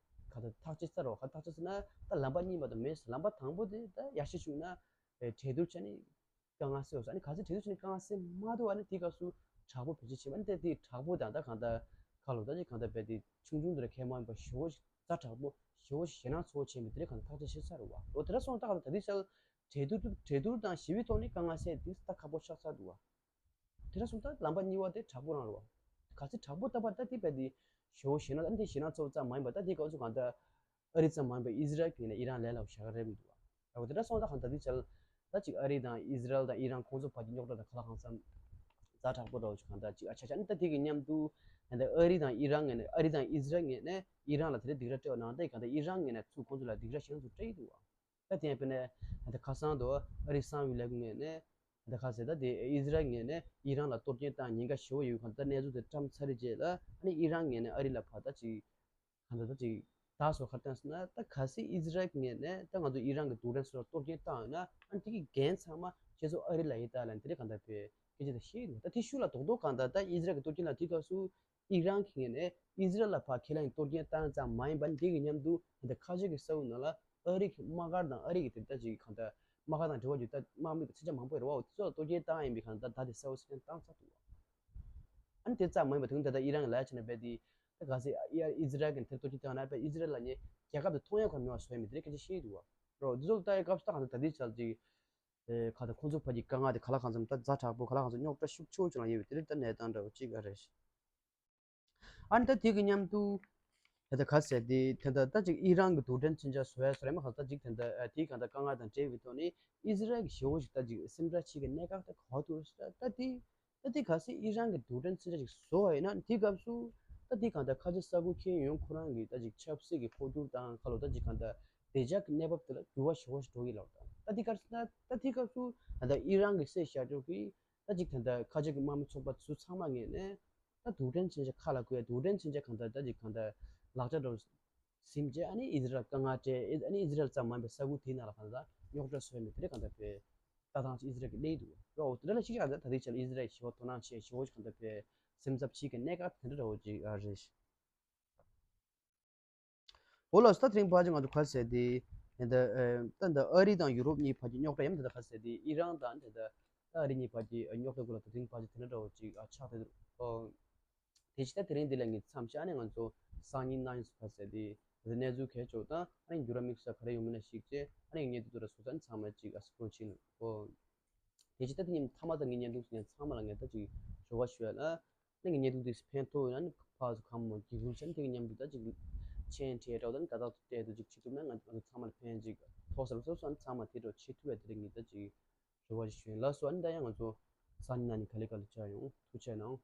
གང་ལྟར་ཐག་གཅོད་ཚར་རོ། ག་ཐག་གཅོད་ཟེར་ན་ད་ལམ་པ་གཉིས་མ་གཏོགས་མེད། ལམ་པ་དང་པོ་དེ་ད་ཡར་ཞུ་བྱུང་ན་གྲོས་བསྡུར་བྱས་ནས། དཀའ་ངལ་སེལ་བ་སོགས། ཨ་ནི་ག་ཚོད་གྲོས་བསྡུར་བྱས་ནས་དཀའ་ངལ་སེལ་མ་ཐུབ་པ་ནི་དེའི་སྐབས་སུ་དྲག་པོ་བེད་སྤྱོད་བྱེད་པ་ནི་དེ་དེའི་དྲག་པོ་དང་ད་གང་ལྟར་ཁ་ལོ་ད་ཅིག་གང་ལྟར་བས་དེ་ཆུང་ཆུང་དེ་ར་གལ་མ་ཡིན་པ་ཞེ་པོ་ཛ་དྲག་པོ་ཞེ་པོ་ཞེད་སྣང་ཚ་པོ་བྱས་པའི་དེ་རིགས་གང་ལྟར་ཐག་གཅོད་བྱེད་ཚར་རེད་བ། འོ་དེ་འདྲ་སོང་ད་གང་ལྟར་ད་ལྟའི་ཆར་གྲོས་བསྡུར་གྲོས་བསྡུར་དང་ཞི་བའི་ཐོག་ནས་དཀའ་ངལ་སེལ་དེ་ད་ཁག་པོ་ཆགས་ཚར་འདུག་བ། དེ་འདྲ་སོང་ད་ལམ་པ་གཉིས་པ་དེ་དྲག་པོ་རང་རེད་བ། ག་ཚོད་དྲག་པོ་བཏབ་པ་ད་དེ་བས་དེ་ཞེ་པོ་ཞེད་སྣང་ད་དེ་ཞེད་སྣང་ཚ་པོ་ཙམ་མ་ཡིན་པ་ད་དེ་སྐབས་སུ་གང་ལྟར། ཨ་རི་ཙམ་མ་ཡིན་པར་ཨི་ཟི་རལ་གྱི་ངོས་ནས་ཨི་རན་ལས་སླ་པོ་བཞག་གི་རེད་མི་འདུག་བ། འོ་དེ་འདྲ་སོང་ཙང་གང་ལྟར་དེ་ཆར་ད་ཅིག་ཨ་རི་དང་ཨི་ཟི་རལ་དང་ཨི་རན་ཁོང་ཚོ་བར་གྱི་རྙོག་དྲ་དང་ག་ལ་གང་འཚམ་ཛ་དྲག་པོ་འདྲ་བོ་ཞིག་གང་ལྟར་ཅིག་ཨ་ཆ་ཆ་ནི་ད་དེ་གི་མཉམ་དུ་ད་ལྟ་ཨ་རི་དང་ཨི་རན་ངོས་ནས་ཨ་རི་དང་ཨི་ཟི་རལ་ངོས་ནས་ཨི་རན་ལ་དེ་འདྲ་སྡིགས་ར་སྤྲད་པ་ནང་ད་གང་ལྟར་ཨི་རན་ངོས་ནས་ཚུར་ཁོང་ཚོ་ལ་སྡིགས་ར་གཞན་ཚུར་སྤྲད་ཀྱི་འདུག་བ། ད་དེ་ཡང་དཔེར་ན་ད་ལྟ་ཁ་སང་དུ་ཨ་རི་གསང་བའི་ལས་ཁུངས་ངོས་ནས། ད་ག་ཟེར་ད་དེ་ཨི་ཟི་རལ་ངོས་ནས་ཨི་རན་ལ་གཏོར་སྐྱོན་བཏང་ཉེན་ཁ་ཞེ་པོ་ཡོད་གང་ད་གནས་ཚུལ་དེ་བཀྲམ་ཚར་རེད་རྗེས་ལ་ཨ་ནི་ཨི་རན་ངོས་ནས་ཨ་རི་ལ་ཕར་ད་ཅིག་གང་ད་ད་ཅིག་ད་སོ་ཁར་བཏང་སོང་ན་ད་གལ་སྲིད་ཨི་ཟི་རལ་ངོས་ནས་ད་ང་ཚོ་ཨི་རན་གྱི་རྡུལ་ཕྲན་སོགས་ལ་གཏོར་སྐྱོན་བཏང་ཡོད་ན་ཨ་ནི་དེ་གི་འགན་ཚང་མ་ཁྱེད་ཚོ་ཨ་རི་ལ་ཡིན་ད་ལ་དེ་རེད་གང་ད་བོད་སྐད་ཆ་ད་ཤེས་ཡོད་ད་དེ་ཤུགས་ལ་རྡོག་རྡོག་གང་ད་ད་ཨི་ཟི་རལ་གྱི་གཏོར་སྐྱོན་ལ་དེ་སྐབས་སུ་ཨི་རན་གྱི་ངོས་ནས་ཨི་ཟི་རལ་ལ་ཕར་ཁས་ལེན་གཏོར་སྐྱོན་བཏང་ཙམ་མ་ཡིན་པར་འདི་གི་མཉམ་དུ་ད་ཁ་ཆེ་གི་ས་ཁུལ་ནང་ལ་ཨ་རི་གི་དམག་སྒར་དང་ཨ་རི་གི་དེ་ལྟ་ཅིག་གང་ལྟར་དམག་སྒར་དང་འབྲེལ་བ་ཡོད་ལྟ་དམག་མི་དང་ཚན་ཆ་མང་པོ་ཡོད་རེད་བ། དེ་ཚོ་ལ་གཏོར་སྐྱོན་བཏང་ཡིན་པའི་གང་ལྟར་ད་དེ་ས་ཁུལ་སི་ཀན་བཏང་ཚར་འདུག་བ། ཨ་ནི་དེ་ཙམ་མ་ཡིན་པ་དེ་ད་ལྟ་ཨི་རན་གི་ལ་ཡ་བྱས་ན་རྦད་དེ་ད་ག་ཟེ་ཨི་ཟི་རལ་གི་དེར་གཏོར་སྐྱོན་བཏང་ན་རྦད་ཨི་ཟི་རལ་ལ་ནི་རྒྱལ་ཁབ་དེ་མཐོང་ཡ་ཁར་མེད་པ་བཟོ་ཡ་མེད་དེ་རེད་སྐད་ཆ་བཤད་འདུག་བ། རོ་དེ་ཚོ་ལ་ལྟ་ཡ་སྐབས་སུ་ད་གང་ལྟར་ད་དེ་ཆ་ལ་ཅིག་ཨེ་ག་ད་ཁོང་ཚོ་ཕ་གི་དཀའ་ངལ་དེ་ག་ལ་གང་འཚམ་ད་ཛ་དྲག་པོ་ག་ལ་གང་འཚམ་རྙོག་དྲ་ཤུགས་ཆེ་བོ་ཅིག་ལ་ཡོད་པའི་དེ་རིགས་ད་གནས་སྟངས་འདྲ་བོ་ཅིག་ཨ་རེད། ཨ་ནི་ད་དེ་གི་མཉམ་དུ་ད་ལྟ་ག་ཟེར་དེ་ད་ལྟ་ད་ཅིག་ཨི་རན་གི་རྡུལ་ཕྲན་མཚོན་ཆ་བཟོ་ཡ་བཟོ་རེད་མ་གང་ད་ཅིག་ད་ལྟ་དེའི་གང་ད་དཀའ་ངལ་དང་འབྲེལ་བའི་ཐོག་ནས་ཨི་ཟི་རལ་གི་ཞེ་བོ་ཞིག་ད་ཅིག་སེམས་ཁྲལ་བྱེད་ཀྱི་གནད་འགག་ད་ག་བ་འདུག་ད་ད་དེ་ད་དེ་ག་ཟེར་ཨི་རན་གི་རྡུལ་ཕྲན་མཚོན་ཆ་ཞིག་བཟོ་བ་ཡིན་ན་དེ་སྐབས་སུ་ད་དེ་གང་ད་ཁ་ཆེ་ས་ཁུལ་ཁྱེར་ཡོང་ཁོ་རང་གི་ད་ཅིག་ཆབ་སྲིད་ཀྱི་འཕོ་འགྱུར་དང་ཁ་ལོ་ད་ཅིག་གང་ད་བདེ་འཇགས་ཀྱི་གནས་བབ་དེ་ལ་འགྱུར་བ་ཞེ་བོ་ཞིག་འགྲོ་གི་ལབ་ད་ད་དེ་ག་ད་ད་དེ་སྐབས་སུ་ད་ད་ཨི་རན་གི་སྲིད་བྱ་ཕྱོགས་ཀྱི་ད་ཅིག་ད་ལྟ་ཁ་ཆེ་གི་དམག་མི་ཚོགས་པ་ཚོ་ཚང་མ་ངོས་ནས་ད་རྡུལ་ཕྲན་མཚོན་ཆ་ཁ་ལ་བཀོད་རྡུལ་ཕྲན་མཚོན་ཆ་གང་ལྟར་ད་ཅིག་གང་ལྟར་ལག་ཆ་འདྲ་བོ་ཟིན་རྗེས་ཨ་ནི་ཨི་ཟི་རལ་དཀའ་ངལ་སྤྲད་ཨ་ནི་ཨི་ཟི་རལ་ཙམ་མ་ཡིན་པའི་ས་ཁུལ་དེའི་ནང་ལ་གང་ལྟར་རྙོག་དྲ་བཟོས་མེད་དེ་རེད་གང་ལྟར་བའི་ལྟ་སྟངས་ཅིག་ཨི་ཟི་རལ་གི་གནས་འདུག་རོ་དེ་འདྲ་ལ་ཤིག་ཡང་ད་ད་ལྟའི་ཆ་ལ་ཨི་ཟི་རལ་ཞི་བ་དོ་སྣང་བྱེད་ཞི་བ་གང་ལྟར་བའི་སེམས་འཚབ་བྱེད་ཀྱི་གནད་འགག་དེ་འདྲ་འདྲ་བོ་ཅིག་ཨ་རེད། འོ་ལགས་སོ། ད་དེ་རིང་ཕལ་ཆེར་ང་ཚོ་ག་རེ་ཟེར་དེ། ད་ལྟ་ཨ་རི་དང་ཡུ་རོབ་གཉིས་བར་གྱི་རྙོག་དྲ་ཡང་ད་ལྟ་ག་རེ་ཟེར་དེ་ཨི་རན་དང་ད་ལྟ་ཨ་རི་གཉིས་བར་གྱི་རྙོག་དྲ་སྐོར་ལ་ད་དེ་རིང་ཕལ་ཆེར་དེ་འདྲ་འདྲ་བོ་ཅིག་ཆགས་བསྡད་འདུག་དེ་ཕྱིན་ད་དེ་རིང་འདི་ལ་ངས་མཚམས་བཞག་ནས་ང་ཚོ་སང་ཉིན་གནངས་ཉིན་སུ་ག་རེ་ཟེར་དེ་ད་ལྟ་གནས་ཚུལ་གལ་ཆེ་བ་དང་ཨ་ནི་འགྱུར་བ་དམིགས་བསལ་ག་རེ་ཡོང་མིན་ལ་གཞིགས་བྱས་ཨ་ནི་ངས་བརྙན་ཐུང་དེ་འདྲ་བཟོ་ཚར་ནས་ཚང་མ་ཅིག་གསན་རོགས་བྱེད། དེ་ཕྱིན་ད་དེ་ཉིན་མཐའ་མ་ད་ངའི་བརྙན་ཐུང་ཞིག་ནས་ཚང་མ་ལ་ངས་ད་ཅིག་ཞུ་བ་ཞུ་ཡ་ལ། ནི་ངའི་བརྙན་ཐུང་དེ་ཕན་ཐོགས་ཡོད་ན་ནི་ཕར་ཚུར་གང་མང་འགྱིག་ཁུར་བྱས་ནས་དེ་གི་མཉམ་དུ་ད་ཅིག་མཆན་སྤྲད་འདྲ་བ་ད་ནི་དགའ་ཐག་ཏུ་སྤྲད་དུ་ཅིག་བྱེད་ཐུབ་ན་ང་ང་ཚོ་ཚང་མ་ལ་ཕན་ཅིག་ཐོགས་ས་རུ་སོ་སོ་ནི་ཚང་མ་དེ་འདྲ་བྱེད་ཐུབ་ཡ་དེ་རིགས་ངས་ད་ཅིག་རེ་བ་ཞིག་ཞུ་ཡིན། ལགས་སོ། ཨ་ནི་ད་ཡང་ང་ཚོ་སང་ཉིན་གནངས་ཉིན་ག་ལེ་ག་ལེ་བཅར་ཡོང་། ཐུགས་རྗེ་གནང་།